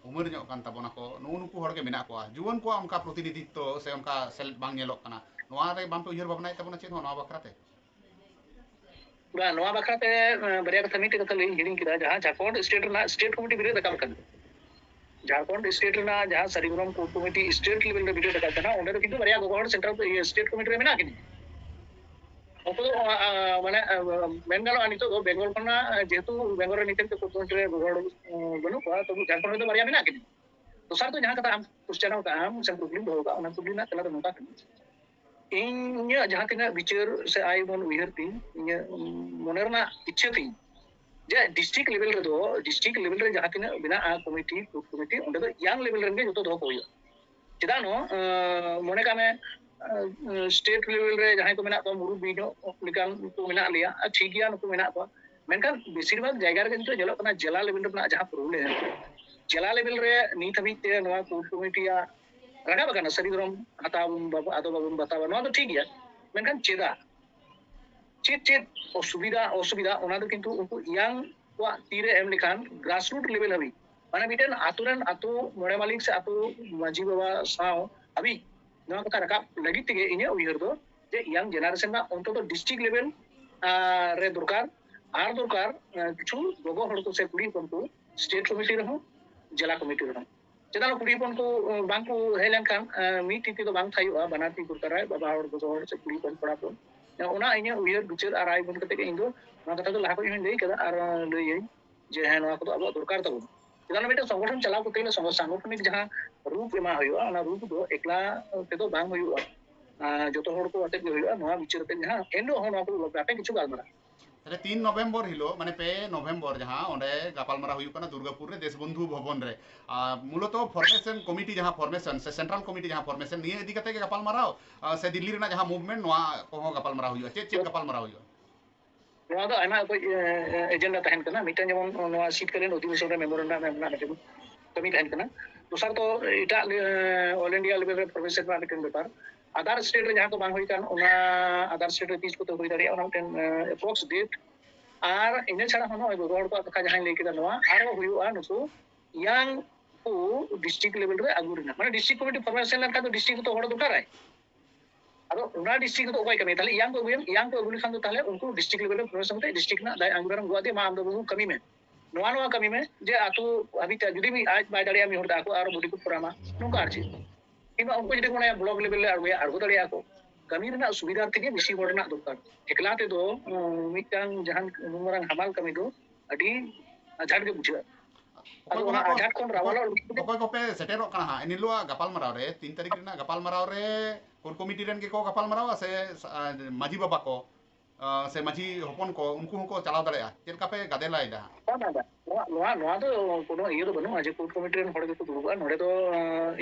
ᱩᱢᱮᱨ ᱧᱚᱜ ᱠᱟᱱ ᱛᱟᱵᱚᱱᱟ ᱠᱚ, ᱱᱩᱜᱼᱩ ᱱᱩᱠᱩ ᱦᱚᱲ ᱜᱮ ᱢᱮᱱᱟᱜ ᱠᱚᱣᱟ᱾ ᱡᱩᱣᱟᱹᱱ ᱠᱚᱣᱟᱜ ᱚᱱᱠᱟ ᱯᱨᱚᱛᱤᱱᱤᱫᱷᱤᱛᱛᱚ ᱥᱮ ᱚᱱᱠᱟ ᱥᱮᱞᱮᱫ ᱵᱟᱝ ᱧᱮᱞᱚᱜ ᱠᱟᱱᱟ᱾ ᱱᱚᱣᱟ ᱨᱮ ᱵᱟᱝᱯᱮ ᱩᱭᱦᱟᱹᱨ ᱵᱷᱟᱵᱽᱱᱟᱭᱮᱫ ᱛᱟᱵᱚᱱᱟ ᱪᱮᱫ ᱦᱚᱸ ᱱᱚᱣᱟ ᱵᱟᱠᱷᱨᱟ ᱛᱮ? ᱵᱟᱝ, ᱱᱚᱣᱟ ᱵᱟᱠᱷᱨᱟ ᱛᱮ ᱵᱟᱨᱭᱟ ᱠᱟᱛᱷᱟ, ᱢᱤᱫᱴᱮᱡ ᱠᱟᱛᱷᱟ ᱞᱟᱹᱭ ᱤᱧ ᱦᱤᱲᱤᱧ ᱠᱮᱫᱟ᱾ ᱡᱟᱦᱟᱸ ᱡᱷᱟᱲᱠᱷᱚᱸᱰ ᱥᱴᱮᱴ ᱨᱮᱱᱟᱜ ᱥᱴᱮᱴ ᱠᱚᱢᱤᱴᱤ ᱵᱮᱨᱮᱫ ᱨᱟᱠᱟᱵ ᱟᱠᱟᱱᱟ, ᱡᱷᱟᱲᱠᱷᱚᱸᱰ ᱥᱴᱮᱴ ᱨᱮᱱᱟᱜ ᱡᱟᱦᱟᱸ ᱥᱟᱹᱨᱤ ᱫᱷᱚᱨᱚᱢ ᱠᱳᱰ ᱠᱚᱢᱤᱴᱤ ᱥᱴᱮᱴ ᱞᱮᱵᱮᱞ ᱨᱮ ᱵᱮᱨᱮᱫ ᱨᱟᱠᱟᱵ ᱟᱠᱟᱱᱟ, ᱚᱸᱰᱮ ᱫᱚ ᱠᱤᱱᱛᱩ ᱵᱟᱨᱭᱟ ᱜᱚᱜᱚ ᱦᱚᱲ ᱥᱮᱱᱴᱨᱟᱞ ᱥᱴᱮᱴ ᱠᱚᱢᱤᱴᱤ ᱨᱮ ᱢᱮᱱᱟᱜ ᱠᱤᱱᱟ᱾ ᱩᱱᱠᱩ ᱫᱚ ᱢᱟᱱᱮ ᱢᱮᱱ ᱜᱟᱱᱚᱜᱼᱟ, ᱱᱤᱛᱚᱜ ᱫᱚ ᱵᱮᱝᱜᱚᱞ ᱠᱷᱚᱱᱟᱜ, ᱡᱮᱦᱮᱛᱩ ᱵᱮᱝᱜᱚᱞ ᱨᱮ ᱱᱤᱛᱚᱜ ᱠᱳᱰ ᱠᱚᱢᱤᱴᱤ ᱨᱮ ᱜᱚᱜᱚ ᱦᱚᱲ ᱵᱟᱹᱱᱩᱜ ᱠᱚᱣᱟ, ᱛᱚᱵᱩ ᱡᱷᱟᱲᱠᱷᱚᱸᱰ ᱨᱮᱫᱚ ᱵᱟᱨᱭᱟ ᱢᱮᱱᱟᱜ ᱠᱤᱱᱟ᱾ ᱫᱚᱥᱟᱨ ᱫᱚ ᱡᱟᱦᱟᱸ ᱠᱟᱛᱷᱟ ᱟᱢ ᱠᱩᱥᱪᱟᱱ ᱟᱠᱟᱫ ᱟᱢ ᱥᱮ ᱠᱩᱠᱞᱤᱢ ᱫᱚᱦᱚ ᱟᱠᱟᱫ, ᱚᱱᱟ ᱠᱩᱠᱞᱤ ᱨᱮᱱᱟᱜ ᱛᱮᱞᱟ ᱫᱚ ᱱᱚᱝᱠᱟ ᱠᱟᱱᱟ, ᱤᱧᱟᱹᱜ ᱡᱟᱦᱟᱸ ᱛᱤᱱᱟᱹᱜ ᱵᱤᱪᱟᱹᱨ ᱥᱮ ᱟᱭ ᱩᱢᱟᱹᱱ ᱩᱭᱦᱟᱹᱨ ᱛᱤᱧ, ᱤᱧᱟᱹᱜ ᱢᱚᱱᱮ ᱨᱮᱱᱟᱜ ᱤᱪᱪᱷᱟᱹ ᱛᱤᱧ, ᱡᱮ ᱰᱤᱥᱴᱨᱤᱠᱴ ᱞᱮᱵᱮᱞ ᱨᱮᱫᱚ, ᱰᱤᱥᱴᱨᱤᱠᱴ ᱞᱮᱵᱮᱞ ᱨᱮ ᱡᱟᱦᱟᱸ ᱛᱤᱱᱟᱹᱜ ᱢᱮᱱᱟᱜᱼᱟ ᱠᱚᱢᱤᱴᱤ, ᱠᱳᱰ ᱠᱚᱢᱤᱴᱤ, ᱚᱸᱰᱮ ᱫᱚ ᱤᱭᱟᱝ ᱞᱮᱵᱮᱞ ᱨᱮᱱ ᱜᱮ ᱡᱚᱛᱚ ᱫᱚᱦᱚ ᱠᱚ ᱦᱩᱭᱩᱜᱼᱟ᱾ ᱪᱮᱫᱟᱜ ᱱᱚ ᱢᱚᱱᱮ ᱠᱟᱜ ᱢᱮ, ᱥᱴᱮᱴ ᱞᱮᱵᱮᱞ ᱨᱮ ᱡᱟᱦᱟᱸᱭ ᱠᱚ ᱢᱮᱱᱟᱜ ᱠᱚᱣᱟ, ᱢᱩᱨᱩᱵ ᱵᱤᱧ ᱧᱚᱜ ᱞᱮᱠᱟᱱ ᱠᱚ ᱢᱮᱱᱟᱜ ᱞᱮᱭᱟ, ᱟᱨ ᱴᱷᱤᱠ ᱜᱮᱭᱟ, ᱱᱩᱠᱩ ᱢᱮᱱᱟᱜ ᱠᱚᱣᱟ᱾ ᱢᱮᱱᱠᱷᱟᱱ ᱵᱮᱥᱤᱨ ᱵᱷᱟᱜᱽ ᱡᱟᱭᱜᱟ ᱨᱮᱜᱮ ᱱᱤᱛᱚᱜ ᱧᱮᱞᱚᱜ ᱠᱟᱱᱟ ᱡᱮᱞᱟ ᱞᱮᱵᱮᱞ ᱨᱮᱱᱟᱜ ᱡᱟᱦᱟᱸ ᱯᱨᱚᱵᱞᱮᱢ, ᱡᱮᱞᱟ ᱞᱮᱵᱮᱞ ᱨᱮ ᱱᱤᱛ ᱦᱟᱹᱵᱤᱡ ᱛᱮ ᱱᱚᱣᱟ ᱠᱳᱨᱴ ᱠᱚᱢᱤᱴᱤᱭᱟᱜ ᱨᱟᱠᱟᱵ ᱟᱠᱟᱱᱟ, ᱥᱟᱹᱨᱤ ᱫᱷᱚᱨᱚᱢ ᱦᱟᱛᱟᱣ ᱟᱵᱚᱱ, ᱵᱟᱵᱚ, ᱟᱫᱚ ᱵᱟᱵᱚᱱ ᱵᱟᱛᱟᱣᱟ, ᱱᱚᱣᱟ ᱫᱚ ᱴᱷᱤᱠ ᱜᱮᱭᱟ᱾ ᱢᱮᱱᱠᱷᱟᱱ ᱪᱮᱫᱟᱜ? ᱪᱮᱫ ᱪᱮᱫ ᱚᱥᱩᱵᱤᱫᱷᱟ, ᱚᱥᱩᱵᱤᱫᱷᱟ, ᱚᱱᱟ ᱫᱚ ᱠᱤᱱᱛᱩ ᱩᱱᱠᱩ ᱤᱭᱟᱝ ᱠᱚᱣᱟᱜ ᱛᱤᱨᱮ ᱮᱢ ᱞᱮᱠᱷᱟᱱ, ᱜᱨᱟᱥᱨᱩᱴ ᱞᱮᱵᱮᱞ ᱦᱟᱹᱵᱤᱡ, ᱢᱟᱱᱮ ᱢᱤᱫᱴᱮᱱ ᱟᱛᱳ ᱨᱮᱱ ᱟᱛᱳ ᱢᱚᱬᱮ ᱢᱟᱹᱞᱤᱠ ᱥᱮ ᱟᱛᱳ ᱢᱟᱹᱡᱷᱤ ᱵᱟᱵᱟ ᱥᱟᱶ ᱦᱟᱹᱵᱤᱡ ᱱᱚᱣᱟ ᱠᱟᱛᱷᱟ ᱨᱟᱠᱟᱵ ᱞᱟᱹᱜᱤᱫ ᱛᱮᱜᱮ ᱤᱧᱟᱹᱜ ᱩᱭᱦᱟᱹᱨ ᱫᱚ, ᱡᱮ ᱤᱭᱟᱝ ᱡᱮᱱᱟᱨᱮᱥᱚᱱ ᱨᱮᱱᱟᱜ ᱚᱱᱛᱚᱛᱚ ᱰᱤᱥᱴᱨᱤᱠᱴ ᱞᱮᱵᱮᱞ ᱨᱮ ᱫᱚᱨᱠᱟᱨ, ᱟᱨ ᱫᱚᱨᱠᱟᱨ ᱟᱸ, ᱠᱤᱪᱷᱩ ᱜᱚᱜᱚ ᱦᱚᱲ ᱠᱚ ᱥᱮ ᱠᱩᱲᱤ ᱦᱚᱯᱚᱱ ᱠᱚ ᱥᱴᱮᱴ ᱠᱚᱢᱤᱴᱤ ᱨᱮᱦᱚᱸ, ᱡᱮᱞᱟ ᱠᱚᱢᱤᱴᱤ ᱨᱮᱦᱚᱸ᱾ ᱪᱮᱫᱟᱜ ᱠᱩᱲᱤ ᱦᱚᱯᱚᱱ ᱠᱚ, ᱟᱸ, ᱵᱟᱝ ᱠᱚ ᱦᱮᱡ ᱞᱮᱱᱠᱷᱟᱱ, ᱟᱸ, ᱢᱤᱫ ᱛᱤ ᱛᱮᱫᱚ ᱵᱟᱝ ᱛᱷᱟᱭᱚᱜᱼᱟ, ᱵᱟᱱᱟᱨ ᱛᱤ ᱫᱚᱨᱠᱟᱨᱟᱭ, ᱵᱟᱵᱟ ᱦᱚᱲ, ᱜᱚᱜᱚ ᱦᱚᱲ ᱥᱮ ᱠᱩᱲᱤ ᱦᱚᱯᱚᱱ, ᱠᱚᱲᱟ ᱦᱚᱯᱚᱱ᱾ ᱚᱱᱟ ᱤᱧᱟᱹᱜ ᱩᱭᱦᱟᱹᱨ ᱵᱤᱪᱟᱹᱨ ᱟᱨ ᱨᱟᱭ ᱵᱚᱱ ᱠᱟᱛᱮ ᱜᱮ ᱤᱧ ᱫᱚ ᱱᱚᱣᱟ ᱠᱟᱛᱷᱟ ᱫᱚ ᱞᱟᱦᱟ ᱠᱷᱚᱱ ᱦᱚᱸᱧ ᱞᱟᱹᱭ ᱠᱟᱫᱟ ᱟᱨ, ᱟᱸ, ᱞᱟᱹᱭᱟᱹᱧ ᱡᱮ ᱦᱮᱸ, ᱱᱚᱣᱟ ᱠᱚᱫᱚ ᱟᱵᱚᱣᱟᱜ ᱫᱚᱨᱠᱟᱨ ᱛᱟᱵᱚᱱ᱾ ᱪᱮᱫᱟᱜ ᱢᱤᱫᱴᱮᱱ ᱥᱚᱝᱜᱚᱴᱷᱚᱱ ᱪᱟᱞᱟᱣ ᱠᱚᱨᱛᱮ ᱜᱮᱞᱮ ᱥᱚᱝᱜᱚ-, ᱥᱟᱝᱜᱚᱴᱷᱚᱱᱤᱠ ᱡᱟᱦᱟᱸ ᱨᱩᱯ ᱮᱢᱟ ᱦᱩᱭᱩᱜᱼᱟ, ᱚᱱᱟ ᱨᱩᱯ ᱫᱚ ᱮᱠᱞᱟ ᱛᱮᱫᱚ ᱵᱟᱝ ᱦᱩᱭᱩᱜᱼᱟ᱾ ᱟᱸ, ᱡᱚᱛᱚ ᱦᱚᱲ ᱠᱚ ᱟᱛᱮᱫ ᱜᱮ ᱦᱩᱭᱩᱜᱼᱟ᱾ ᱱᱚᱣᱟ ᱵᱤᱪᱟᱹᱨ ᱟᱛᱮᱫ ᱡᱟᱦᱟᱸ ᱮᱱᱦᱤᱞᱳᱜ ᱦᱚᱸ ᱱᱚᱣᱟ ᱠᱚ ᱵᱟᱯᱮ ᱠᱤᱪᱷᱩ ᱜᱟᱞᱢᱟᱨᱟᱣ᱾ ᱛᱟᱦᱞᱮ ᱛᱤᱱ ᱱᱚᱵᱷᱮᱢᱵᱚᱨ ᱦᱤᱞᱳᱜ, ᱢᱟᱱᱮ ᱯᱮ ᱱᱚᱵᱷᱮᱢᱵᱚᱨ ᱡᱟᱦᱟᱸ ᱚᱸᱰᱮ ᱜᱟᱯᱟᱞᱢᱟᱨᱟᱣ ᱦᱩᱭᱩᱜ ᱠᱟᱱᱟ ᱫᱩᱨᱜᱟᱯᱩᱨ ᱨᱮ ᱫᱮᱥᱵᱚᱱᱫᱷᱩ ᱵᱷᱚᱵᱚᱱ ᱨᱮ, ᱟᱨ ᱢᱩᱞᱚᱛᱚ ᱯᱷᱚᱨᱢᱮᱥᱚᱱ ᱠᱚᱢᱤᱴᱤ ᱡᱟᱦᱟᱸ ᱯᱷᱚᱨᱢᱮᱥᱚᱱ ᱥᱮ ᱥᱮᱱᱴᱨᱟᱞ ᱠᱚᱢᱤᱴᱤ ᱡᱟᱦᱟᱸ ᱯᱷᱚᱨᱢᱮᱥᱚᱱ, ᱱᱤᱭᱟᱹ ᱤᱫᱤ ᱠᱟᱛᱮ ᱜᱮ ᱜᱟᱯᱟᱞᱢᱟᱨᱟᱣ, ᱟᱨ ᱥᱮ ᱫᱤᱞᱞᱤ ᱨᱮᱱᱟᱜ ᱡᱟᱦᱟᱸ ᱢᱩᱵᱷᱢᱮᱱᱴ, ᱱᱚᱣᱟ ᱠᱚᱦᱚᱸ ᱜᱟᱯᱟᱞᱢᱟᱨᱟᱣ ᱦᱩᱭᱩᱜᱼᱟ? ᱪᱮᱫ ᱪᱮᱫ ᱜᱟᱯᱟᱞᱢᱟᱨᱟᱣ ᱦᱩᱭᱩᱜᱼᱟ? ᱱᱚᱣᱟ ᱫᱚ ᱟᱭᱢᱟ ᱚᱠᱚᱡ, ᱮ, ᱮ, ᱮᱡᱮᱱᱰᱟ ᱛᱟᱦᱮᱱ ᱠᱟᱱᱟ᱾ ᱢᱤᱫᱴᱟᱝ ᱡᱮᱢᱚᱱ ᱱᱚᱣᱟ ᱥᱤᱛᱠᱟᱞᱤᱱ ᱚᱫᱷᱤᱵᱮᱥᱚᱱ ᱨᱮ ᱢᱮᱢᱳᱨᱮᱱᱰᱟᱢ ᱮᱢ ᱨᱮᱱᱟᱜ ᱢᱤᱫᱴᱮᱱ ᱠᱟᱹᱢᱤ ᱛᱟᱦᱮᱱ ᱠᱟᱱᱟ᱾ ᱫᱚᱥᱟᱨ ᱫᱚ ᱮᱴᱟᱜ, ᱮ, ᱚᱞ ᱤᱱᱰᱤᱭᱟ ᱞᱮᱵᱮᱞ ᱨᱮ ᱯᱨᱚᱵᱮᱥ ᱨᱮᱱᱟᱜ ᱢᱤᱫᱴᱮᱱ ᱵᱮᱯᱟᱨ᱾ ᱟᱫᱟᱨ ᱥᱴᱮᱴ ᱨᱮ ᱡᱟᱦᱟᱸ ᱠᱚ ᱵᱟᱝ ᱦᱩᱭ ᱠᱟᱱ, ᱚᱱᱟ ᱟᱫᱟᱨ ᱥᱴᱮᱴ ᱨᱮ ᱛᱤᱥ ᱠᱚᱛᱮ ᱦᱩᱭ ᱫᱟᱲᱮᱭᱟᱜᱼᱟ, ᱚᱱᱟ ᱢᱤᱫᱴᱮᱱ, ᱮ, ᱮᱯᱨᱚᱠᱥ ᱰᱮᱴ᱾ ᱟᱨ ᱤᱱᱟᱹ ᱪᱷᱟᱲᱟ ᱦᱚᱸ ᱱᱚᱜᱼᱚᱭ ᱜᱚᱜᱚ ᱦᱚᱲ ᱠᱚᱣᱟᱜ ᱠᱟᱛᱷᱟ ᱡᱟᱦᱟᱸᱧ ᱞᱟᱹᱭ ᱠᱮᱫᱟ, ᱱᱚᱣᱟ ᱟᱨᱚ ᱦᱩᱭᱩᱜᱼᱟ, ᱱᱩᱠᱩ ᱤᱭᱟᱝ ᱠᱚ ᱰᱤᱥᱴᱨᱤᱠᱴ ᱞᱮᱵᱮᱞ ᱨᱮ ᱟᱹᱜᱩ ᱨᱮᱱᱟᱜ, ᱢᱟᱱᱮ ᱰᱤᱥᱴᱨᱤᱠᱴ ᱠᱚᱢᱤᱴᱤ ᱯᱷᱚᱨᱢᱮᱥᱚᱱ ᱞᱮᱱᱠᱷᱟᱱ ᱫᱚ ᱰᱤᱥᱴᱨᱤᱠᱴ ᱨᱮᱛᱚ ᱦᱚᱲ ᱫᱚᱨᱠᱟᱨᱟᱭ᱾ ᱟᱫᱚ ᱚᱱᱟ ᱰᱤᱥᱴᱨᱤᱠᱴ ᱨᱮᱫᱚ ᱚᱠᱚᱭ ᱠᱟᱹᱢᱤᱭᱟ? ᱛᱟᱦᱞᱮ ᱤᱭᱟᱝ ᱠᱚ ᱟᱹᱜᱩᱭᱮᱢ, ᱤᱭᱟᱝ ᱠᱚ ᱟᱹᱜᱩ ᱞᱮᱠᱷᱟᱱ ᱫᱚ ᱛᱟᱦᱞᱮ ᱩᱱᱠᱩ ᱰᱤᱥᱴᱨᱤᱠᱴ ᱞᱮᱵᱮᱞ ᱨᱮ ᱯᱨᱚᱥᱮᱥ ᱠᱟᱛᱮ ᱰᱤᱥᱴᱨᱤᱠᱴ ᱨᱮᱱᱟᱜ ᱫᱟᱭ ᱟᱸᱜᱤᱵᱷᱟᱨᱮᱢ ᱜᱚᱜ ᱟᱫᱮᱭᱟ, "ᱢᱟ ᱟᱢ ᱫᱚ ᱵᱟᱹᱵᱩ ᱠᱟᱹᱢᱤ ᱢᱮ, ᱱᱚᱣᱟ ᱱᱚᱣᱟ ᱠᱟᱹᱢᱤ ᱢᱮ", ᱡᱮ ᱟᱛᱳ ᱦᱟᱹᱵᱤᱡ ᱛᱮ ᱡᱩᱫᱤ ᱢᱤᱫ ᱟᱡ ᱵᱟᱭ ᱫᱟᱲᱮᱭᱟᱜᱼᱟ, ᱢᱤᱫ ᱦᱚᱲ ᱫᱚ ᱟᱠᱚ ᱟᱨᱚ ᱵᱚᱰᱤ ᱠᱚ ᱯᱷᱚᱨᱟᱢᱟ, ᱱᱚᱝᱠᱟ ᱟᱨ ᱪᱮᱫ᱾ ᱠᱤᱝᱵᱟ ᱩᱱᱠᱩ ᱡᱩᱫᱤ ᱠᱚ ᱢᱚᱱᱮᱭᱟ ᱵᱞᱚᱠ ᱞᱮᱵᱮᱞ ᱨᱮ ᱟᱬᱜᱚᱭᱟ, ᱟᱬᱜᱚ ᱫᱟᱲᱮᱭᱟᱜᱼᱟ ᱠᱚ᱾ ᱠᱟᱹᱢᱤ ᱨᱮᱱᱟᱜ ᱥᱩᱵᱤᱫᱷᱟ ᱛᱮᱜᱮ ᱵᱮᱥᱤ ᱦᱚᱲ ᱨᱮᱱᱟᱜ ᱫᱚᱨᱠᱟᱨ᱾ ᱮᱠᱞᱟ ᱛᱮᱫᱚ, ᱩᱸ, ᱢᱤᱫᱴᱟᱝ ᱡᱟᱦᱟᱱ ᱩᱱ ᱢᱟᱨᱟᱝ ᱦᱟᱢᱟᱞ ᱠᱟᱹᱢᱤ ᱫᱚ ᱟᱹᱰᱤ ᱟᱡᱷᱟᱴ ᱜᱮ ᱵᱩᱡᱷᱟᱹᱜᱼᱟ᱾ ᱚᱠᱚᱭ ᱟᱫᱚ ᱠᱚ ᱚᱱᱟ ᱦᱟᱸᱜ ᱠᱚ, ᱟᱡᱷᱟᱴ ᱠᱷᱚᱱ ᱨᱟᱣᱟᱞᱚᱜ ᱞᱟᱹᱜᱤᱫ ᱛᱮ ᱚᱠᱚᱭ ᱠᱚᱯᱮ ᱥᱮᱴᱮᱨᱚᱜ ᱠᱟᱱᱟ ᱦᱟᱸᱜ ᱮᱱ ᱦᱤᱞᱳᱜ ᱜᱟᱯᱟᱞᱢᱟᱨᱟᱣ ᱨᱮ? ᱛᱤᱱ ᱛᱟᱹᱨᱤᱠᱷ ᱨᱮᱱᱟᱜ ᱜᱟᱯᱟᱞᱢᱟᱨᱟᱣ ᱨᱮ ᱠᱳᱨ ᱠᱚᱢᱤᱴᱤ ᱨᱮᱱ ᱜᱮᱠᱚ ᱜᱟᱯᱟᱞᱢᱟᱨᱟᱣᱟ ᱥᱮ, ᱟ, ᱢᱟᱹᱡᱷᱤ ᱵᱟᱵᱟ ᱠᱚ, ᱟ, ᱥᱮ ᱢᱟᱹᱡᱷᱤ ᱦᱚᱯᱚᱱ ᱠᱚ, ᱩᱱᱠᱩ ᱦᱚᱸᱠᱚ ᱪᱟᱞᱟᱣ ᱫᱟᱲᱮᱭᱟᱜᱼᱟ? ᱪᱮᱫ ᱞᱮᱠᱟ ᱯᱮ ᱜᱟᱫᱮᱞᱟᱭᱮᱫᱟ ᱦᱟᱸᱜ? ᱵᱟᱝ, ᱵᱟᱝ, ᱵᱟᱝ᱾ ᱱᱚᱣᱟ ᱱᱚᱣᱟ ᱫᱚ ᱠᱳᱱᱳ ᱤᱭᱟᱹ ᱫᱚ ᱵᱟᱹᱱᱩᱜᱼᱟ ᱡᱮ ᱠᱳᱨ ᱠᱚᱢᱤᱴᱤ ᱨᱮᱱ ᱦᱚᱲ ᱜᱮᱠᱚ ᱫᱩᱲᱩᱵᱼᱟ᱾ ᱱᱚᱰᱮ ᱫᱚ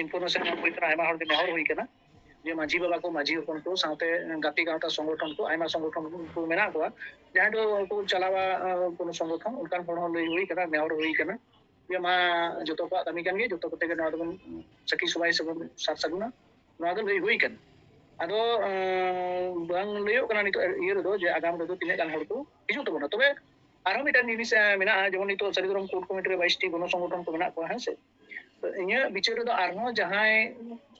ᱤᱱᱯᱷᱚᱨᱢᱮᱥᱚᱱ ᱮᱢ ᱦᱩᱭ ᱠᱟᱱᱟ, ᱟᱭᱢᱟ ᱦᱚᱲ ᱜᱮ ᱱᱮᱦᱚᱨ ᱦᱩᱭ ᱠᱟᱱᱟ ᱡᱮ ᱢᱟᱹᱡᱷᱤ ᱵᱟᱵᱟ ᱠᱚ, ᱢᱟᱹᱡᱷᱤ ᱦᱚᱯᱚᱱ ᱠᱚ ᱥᱟᱶᱛᱮ ᱜᱟᱛᱮ ᱜᱟᱶᱛᱟ ᱥᱚᱝᱜᱚᱴᱷᱚᱱ ᱠᱚ, ᱟᱭᱢᱟ ᱥᱚᱝᱜᱚᱴᱷᱚᱱ ᱠᱚ ᱢᱮᱱᱟᱜ ᱠᱚᱣᱟ, ᱡᱟᱦᱟᱸᱭ ᱫᱚ ᱠᱚ ᱪᱟᱞᱟᱣᱟ ᱠᱳᱱᱳ ᱥᱚᱝᱜᱚᱴᱷᱚᱱ, ᱚᱱᱠᱟᱱ ᱦᱚᱲ ᱦᱚᱸ ᱞᱟᱹᱭ ᱦᱩᱭ ᱠᱟᱱᱟ, ᱱᱮᱦᱚᱨ ᱦᱩᱭ ᱠᱟᱱᱟ ᱡᱮ ᱢᱟ ᱡᱚᱛᱚ ᱠᱚᱣᱟᱜ ᱠᱟᱹᱢᱤ ᱠᱟᱱ ᱜᱮ, ᱡᱚᱛᱚ ᱠᱚᱛᱮ ᱜᱮ ᱱᱚᱣᱟ ᱫᱚᱵᱚᱱ ᱥᱟᱹᱠᱷᱤ ᱥᱚᱵᱷᱟᱭ ᱥᱮᱵᱚᱱ ᱥᱟᱨ ᱥᱟᱹᱜᱩᱱᱟ, ᱱᱚᱣᱟ ᱫᱚ ᱞᱟᱹᱭ ᱦᱩᱭ ᱠᱟᱱᱟ᱾ ᱟᱫᱚ ᱵᱟᱝ ᱞᱟᱹᱭᱚᱜ ᱠᱟᱱᱟ ᱱᱤᱛᱚᱜ ᱤᱭᱟᱹ ᱨᱮᱫᱚ ᱡᱮ ᱟᱜᱟᱢ ᱨᱮᱫᱚ ᱛᱤᱱᱟᱹᱜ ᱜᱟᱱ ᱦᱚᱲ ᱠᱚ ᱦᱤᱡᱩᱜ ᱛᱟᱵᱚᱱᱟ᱾ ᱛᱚᱵᱮ ᱟᱨᱦᱚᱸ ᱢᱤᱫᱴᱟᱝ ᱡᱤᱱᱤᱥ ᱢᱮᱱᱟᱜᱼᱟ, ᱡᱮᱢᱚᱱ ᱱᱤᱛᱚᱜ ᱥᱟᱹᱨᱤ ᱫᱷᱚᱨᱚᱢ ᱠᱳᱰ ᱠᱚᱢᱤᱴᱤ ᱨᱮ ᱵᱟᱭᱤᱥ ᱴᱤ ᱜᱚᱱᱚ ᱥᱚᱝᱜᱚᱴᱷᱚᱱ ᱠᱚ ᱢᱮᱱᱟᱜ ᱠᱚᱣᱟ, ᱦᱮᱸ ᱥᱮ? ᱛᱚ ᱤᱧᱟᱹᱜ ᱵᱤᱪᱟᱹᱨ ᱨᱮᱫᱚ ᱟᱨᱦᱚᱸ ᱡᱟᱦᱟᱸᱭ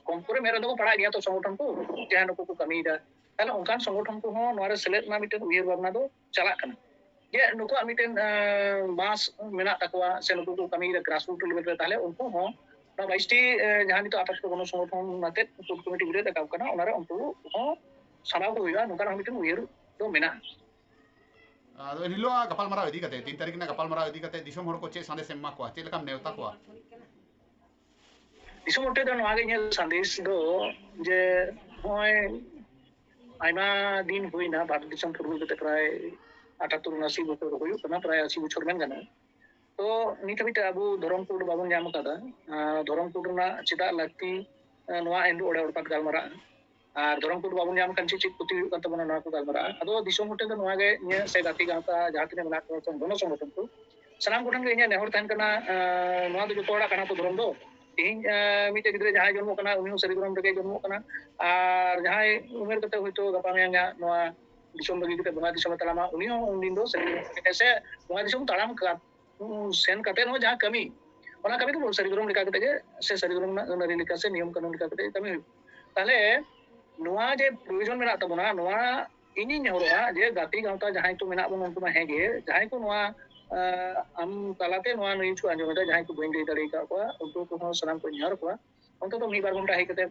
ᱠᱚᱢ ᱠᱚᱨᱮ ᱢᱮᱫ ᱨᱮᱫᱚ ᱠᱚ ᱯᱟᱲᱟᱜ ᱜᱮᱭᱟ ᱛᱚ ᱥᱚᱝᱜᱚᱴᱷᱚᱱ ᱠᱚ, ᱡᱟᱦᱟᱸ ᱱᱩᱠᱩ ᱠᱚ ᱠᱟᱹᱢᱤᱭᱮᱫᱟ, ᱛᱟᱦᱞᱮ ᱚᱱᱠᱟᱱ ᱥᱚᱝᱜᱚᱴᱷᱚᱱ ᱠᱚᱦᱚᱸ ᱱᱚᱣᱟ ᱨᱮ ᱥᱮᱞᱮᱫ ᱨᱮᱱᱟᱜ ᱢᱤᱫᱴᱮᱱ ᱩᱭᱦᱟᱹᱨ ᱵᱷᱟᱵᱽᱱᱟ ᱫᱚ ᱪᱟᱞᱟᱜ ᱠᱟᱱᱟ᱾ ᱡᱮ ᱱᱩᱠᱩᱣᱟᱜ ᱢᱤᱫᱴᱮᱱ ᱢᱟᱥ ᱢᱮᱱᱟᱜ ᱛᱟᱠᱚᱣᱟ ᱥᱮ ᱱᱩᱠᱩ ᱠᱚ ᱠᱟᱹᱢᱤᱭᱮᱫᱟ ᱜᱨᱟᱥ ᱨᱩᱴ ᱞᱮᱵᱮᱞ ᱨᱮ, ᱛᱟᱦᱞᱮ ᱩᱱᱠᱩ ᱦᱚᱸ ᱱᱚᱣᱟ ᱵᱟᱭᱤᱥ ᱴᱤ ᱡᱟᱦᱟᱸ ᱱᱤᱛᱚᱜ ᱟᱯᱟᱛᱚᱛᱚ ᱜᱚᱱᱚ ᱥᱚᱝᱜᱚᱴᱷᱚᱱ ᱟᱛᱮᱫ ᱠᱳᱰ ᱠᱚᱢᱤᱴᱤ ᱵᱤᱨᱟᱹᱫ ᱨᱟᱠᱟᱵ ᱠᱟᱱᱟ, ᱚᱱᱟᱨᱮ ᱩᱱᱠᱩ ᱦᱚᱸ ᱥᱟᱢᱟᱣ ᱠᱚ ᱦᱩᱭᱩᱜᱼᱟ, ᱱᱚᱝᱠᱟᱱᱟᱜ ᱦᱚᱸ ᱢᱤᱫᱴᱮᱱ ᱩᱭᱦᱟᱹᱨ ᱫᱚ ᱢᱮᱱᱟᱜᱼᱟ᱾ ᱟᱫᱚ ᱮᱱᱦᱤᱞᱳᱜ ᱜᱟᱯᱟᱞᱢᱟᱨᱟᱣ ᱤᱫᱤ ᱠᱟᱛᱮ, ᱛᱤᱱ ᱛᱟᱹᱨᱤᱠᱷ ᱨᱮᱱᱟᱜ ᱜᱟᱯᱟᱞᱢᱟᱨᱟᱣ ᱤᱫᱤ ᱠᱟᱛᱮ ᱫᱤᱥᱚᱢ ᱦᱚᱲ ᱠᱚ ᱪᱮᱫ ᱥᱟᱸᱫᱮᱥ ᱮᱢ ᱮᱢᱟ ᱠᱚᱣᱟ, ᱪᱮᱫ ᱞᱮᱠᱟᱢ ᱱᱮᱣᱛᱟ ᱠᱚᱣᱟ? ᱫᱤᱥᱚᱢ ᱦᱚᱲ ᱴᱷᱮᱱ ᱫᱚ ᱱᱚᱣᱟ ᱜᱮ ᱤᱧᱟᱹᱜ ᱥᱟᱸᱫᱮᱥ ᱫᱚ ᱡᱮ ᱱᱚᱜᱼᱚᱭ ᱟᱭᱢᱟ ᱫᱤᱱ ᱦᱩᱭᱱᱟ ᱵᱷᱟᱨᱚᱛ ᱫᱤᱥᱚᱢ ᱯᱷᱩᱨᱜᱟᱹᱞ ᱠᱟᱛᱮ, ᱯᱨᱟᱭ ᱟᱴᱟᱛᱛᱚᱨ ᱩᱱᱟᱥᱤ ᱵᱚᱪᱷᱚᱨ ᱦᱩᱭᱩᱜ ᱠᱟᱱᱟ, ᱯᱨᱟᱭ ᱟᱥᱤ ᱵᱚᱪᱷᱚᱨ ᱢᱮᱱ ᱜᱟᱱᱚᱜᱼᱟ᱾ ᱛᱚ ᱱᱤᱛ ᱦᱟᱹᱵᱤᱡ ᱛᱮ ᱟᱵᱚ ᱫᱷᱚᱨᱚᱢ ᱠᱳᱰ ᱵᱟᱵᱚᱱ ᱧᱟᱢ ᱟᱠᱟᱫᱟ᱾ ᱟᱨ ᱫᱷᱚᱨᱚᱢ ᱠᱳᱰ ᱨᱮᱱᱟᱜ ᱪᱮᱫᱟᱜ ᱞᱟᱹᱠᱛᱤ, ᱱᱚᱣᱟ ᱮᱱᱰᱩ ᱚᱲᱮ ᱚᱲᱯᱟᱛ ᱜᱟᱞᱢᱟᱨᱟᱜᱼᱟ᱾ ᱟᱨ ᱫᱷᱚᱨᱚᱢ ᱠᱳᱰ ᱵᱟᱵᱚᱱ ᱧᱟᱢ ᱠᱷᱟᱱ ᱪᱮᱫ ᱪᱮᱫ ᱠᱷᱚᱛᱤ ᱦᱩᱭᱩᱜ ᱠᱟᱱ ᱛᱟᱵᱚᱱᱟ, ᱱᱚᱣᱟ ᱠᱚ ᱜᱟᱞᱢᱟᱨᱟᱜᱼᱟ᱾ ᱟᱫᱚ ᱫᱤᱥᱚᱢ ᱦᱚᱲ ᱴᱷᱮᱱ ᱫᱚ ᱱᱚᱣᱟ ᱜᱮ ᱤᱧᱟᱹᱜ ᱥᱮ ᱜᱟᱛᱮ ᱜᱟᱶᱛᱟ ᱡᱟᱦᱟᱸ ᱛᱤᱱᱟᱹᱜ ᱢᱮᱱᱟᱜ ᱠᱚᱣᱟ ᱥᱮ ᱜᱚᱱᱚ ᱥᱚᱝᱜᱚᱴᱷᱚᱱ ᱠᱚ, ᱥᱟᱱᱟᱢ ᱠᱚᱴᱷᱮᱱ ᱜᱮ ᱤᱧᱟᱹᱜ ᱱᱮᱦᱚᱨ ᱛᱟᱦᱮᱱ ᱠᱟᱱᱟ, ᱱᱚᱣᱟ ᱫᱚ ᱡᱚᱛᱚ ᱦᱚᱲᱟᱜ ᱠᱟᱱᱟ ᱛᱚ ᱫᱷᱚᱨᱚᱢ ᱫᱚ᱾ ᱛᱮᱦᱮᱧ ᱢᱤᱫᱴᱮᱡ ᱜᱤᱫᱽᱨᱟᱹ ᱡᱟᱦᱟᱸᱭ ᱡᱚᱱᱢᱚᱜ ᱠᱟᱱᱟ, ᱩᱱᱤ ᱦᱚᱸ ᱥᱟᱹᱨᱤ ᱫᱷᱚᱨᱚᱢ ᱨᱮᱜᱮ ᱡᱚᱱᱢᱚᱜ ᱠᱟᱱᱟ᱾ ᱟᱨ ᱡᱟᱦᱟᱸᱭ ᱩᱢᱮᱨ ᱠᱟᱛᱮ ᱦᱚᱭᱛᱳ ᱜᱟᱯᱟ ᱢᱮᱭᱟᱝ ᱱᱚᱣᱟ ᱫᱤᱥᱚᱢ ᱵᱟᱹᱜᱤ ᱠᱟᱛᱮ ᱵᱚᱸᱜᱟ ᱫᱤᱥᱚᱢᱮ ᱛᱟᱲᱟᱢᱟ, ᱩᱱᱤ ᱦᱚᱸ ᱩᱱᱫᱤᱱ ᱫᱚ ᱥᱟᱹᱨᱤ ᱫᱷᱚᱨᱚᱢ ᱨᱮᱜᱮ ᱥᱮ ᱵᱚᱸᱜᱟ ᱫᱤᱥᱚᱢ ᱛᱟᱲᱟᱢ ᱠᱟ-, ᱥᱮᱱ ᱠᱟᱛᱮ ᱦᱚᱸ ᱡᱟᱦᱟᱸ ᱠᱟᱹᱢᱤ, ᱚᱱᱟ ᱠᱟᱹᱢᱤ ᱫᱚ ᱥᱟᱹᱨᱤ ᱫᱷᱚᱨᱚᱢ ᱞᱮᱠᱟ ᱠᱟᱛᱮ ᱜᱮ ᱥᱮ ᱥᱟᱹᱨᱤ ᱫᱷᱚᱨᱚᱢ ᱨᱮᱱᱟᱜ ᱟᱹᱱ ᱟᱹᱨᱤ ᱞᱮᱠᱟ ᱥᱮ ᱱᱤᱭᱚᱢ ᱠᱟᱹᱱᱩᱱ ᱞᱮᱠᱟ ᱠᱟᱛᱮ ᱠᱟᱹᱢᱤ ᱦᱩᱭᱩᱜᱼᱟ᱾ ᱛᱟᱦᱞᱮ ᱱᱚᱣᱟ ᱡᱮ ᱯᱨᱚᱭᱳᱡᱚᱱ ᱢᱮᱱᱟᱜ ᱛᱟᱵᱚᱱᱟ, ᱱᱚᱣᱟ ᱤᱧᱤᱧ ᱱᱮᱦᱚᱨᱚᱜᱼᱟ ᱡᱮ ᱜᱟᱛᱮ ᱜᱟᱶᱛᱟ ᱡᱟᱦᱟᱸᱭ ᱠᱚ ᱢᱮᱱᱟᱜ ᱵᱚᱱ ᱩᱱᱠᱩ ᱢᱟ ᱦᱮᱸᱜᱮ, ᱡᱟᱦᱟᱸᱭ ᱠᱚ ᱱᱚᱣᱟ ᱟᱢ ᱛᱟᱞᱟᱛᱮ ᱱᱚᱣᱟ ᱱᱤᱭᱩᱡ ᱠᱚ ᱟᱸᱡᱚᱢ ᱮᱫᱟ, ᱡᱟᱦᱟᱸᱭ ᱠᱚ ᱵᱟᱹᱧ ᱞᱟᱹᱭ ᱫᱟᱲᱮ ᱟᱠᱟᱫ ᱠᱚᱣᱟ, ᱩᱱᱠᱩ ᱠᱚᱦᱚᱸ ᱥᱟᱱᱟᱢ ᱠᱚᱧ ᱱᱮᱦᱚᱨ ᱠᱚᱣᱟ, ᱚᱱᱛᱚᱛᱚ ᱢᱤᱫ ᱵᱟᱨ ᱜᱷᱚᱱᱴᱟ ᱦᱮᱡ ᱠᱟᱛᱮ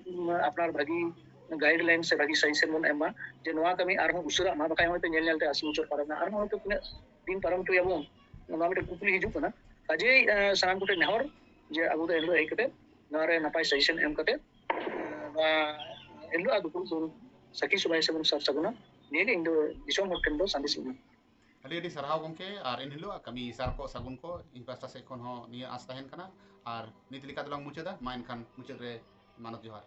ᱟᱯᱱᱟᱨ ᱵᱷᱟᱹᱜᱤ ᱜᱟᱭᱤᱰ ᱞᱟᱭᱤᱱ ᱥᱮ ᱵᱷᱟᱹᱜᱤ ᱥᱟᱡᱮᱥᱚᱱ ᱵᱚᱱ ᱮᱢᱟ ᱡᱮ ᱱᱚᱣᱟ ᱠᱟᱹᱢᱤ ᱟᱨᱦᱚᱸ ᱩᱥᱟᱹᱨᱟᱜ ᱢᱟ, ᱵᱟᱠᱷᱟᱡ ᱦᱚᱭᱛᱳ ᱧᱮᱞ ᱧᱮᱞᱛᱮ ᱟᱥᱤ ᱵᱚᱪᱷᱚᱨ ᱯᱟᱨᱚᱢ ᱮᱱᱟ, ᱟᱨᱦᱚᱸ ᱦᱚᱭᱛᱳ ᱛᱤᱱᱟᱹᱜ ᱫᱤᱱ ᱯᱟᱨᱚᱢ ᱦᱚᱪᱚᱭᱟᱵᱚᱱ, ᱱᱚᱣᱟ ᱢᱤᱫᱴᱮᱱ ᱠᱩᱠᱞᱤ ᱦᱤᱡᱩᱜ ᱠᱟᱱᱟ᱾ ᱠᱟᱡᱮᱭ ᱥᱟᱱᱟᱢ ᱠᱚᱴᱷᱮᱱ ᱱᱮᱦᱚᱨ ᱡᱮ ᱟᱵᱚ ᱫᱚ ᱮᱱᱦᱤᱞᱳᱜ ᱦᱮᱡ ᱠᱟᱛᱮ ᱱᱚᱣᱟ ᱨᱮ ᱱᱟᱯᱟᱭ ᱥᱟᱡᱮᱥᱚᱱ ᱮᱢ ᱠᱟᱛᱮ ᱱᱚᱣᱟ ᱮᱱᱦᱤᱞᱳᱜ ᱫᱩᱯᱩᱲᱩᱵ ᱵᱚᱱ ᱥᱟᱹᱠᱷᱤ ᱥᱚᱵᱷᱟᱭ ᱥᱮᱵᱚᱱ ᱥᱟᱨ ᱥᱟᱹᱜᱩᱱᱟ, ᱱᱤᱭᱟᱹᱜᱮ ᱤᱧ ᱫᱚ ᱫᱤᱥᱚᱢ ᱦᱚᱲ ᱴᱷᱮᱱ ᱫᱚ ᱥᱟᱸᱫᱮᱥ ᱤᱧ ᱮᱢᱟ᱾ ᱟᱹᱰᱤ ᱟᱹᱰᱤ ᱥᱟᱨᱦᱟᱣ ᱜᱚᱢᱠᱮ, ᱟᱨ ᱮᱱᱦᱤᱞᱳᱜ ᱠᱟᱹᱢᱤ ᱥᱟᱨ ᱠᱚ ᱥᱟᱹᱜᱩᱱ ᱠᱚ ᱤᱧ ᱯᱟᱥᱴᱟ ᱥᱮᱫ ᱠᱷᱚᱱ ᱦᱚᱸ ᱱᱤᱭᱟᱹ ᱟᱸᱥ ᱛᱟᱦᱮᱱ ᱠᱟᱱᱟ᱾ ᱟᱨ ᱱᱤᱛ ᱞᱮᱠᱟ ᱫᱚᱞᱟᱝ ᱢᱩᱪᱟᱹᱫᱟ᱾ ᱢᱟ ᱮᱱᱠᱷᱟᱱ ᱢᱩᱪᱟᱹᱫ ᱨᱮ ᱢᱟᱱᱚᱛ ᱡᱚᱦᱟᱨ᱾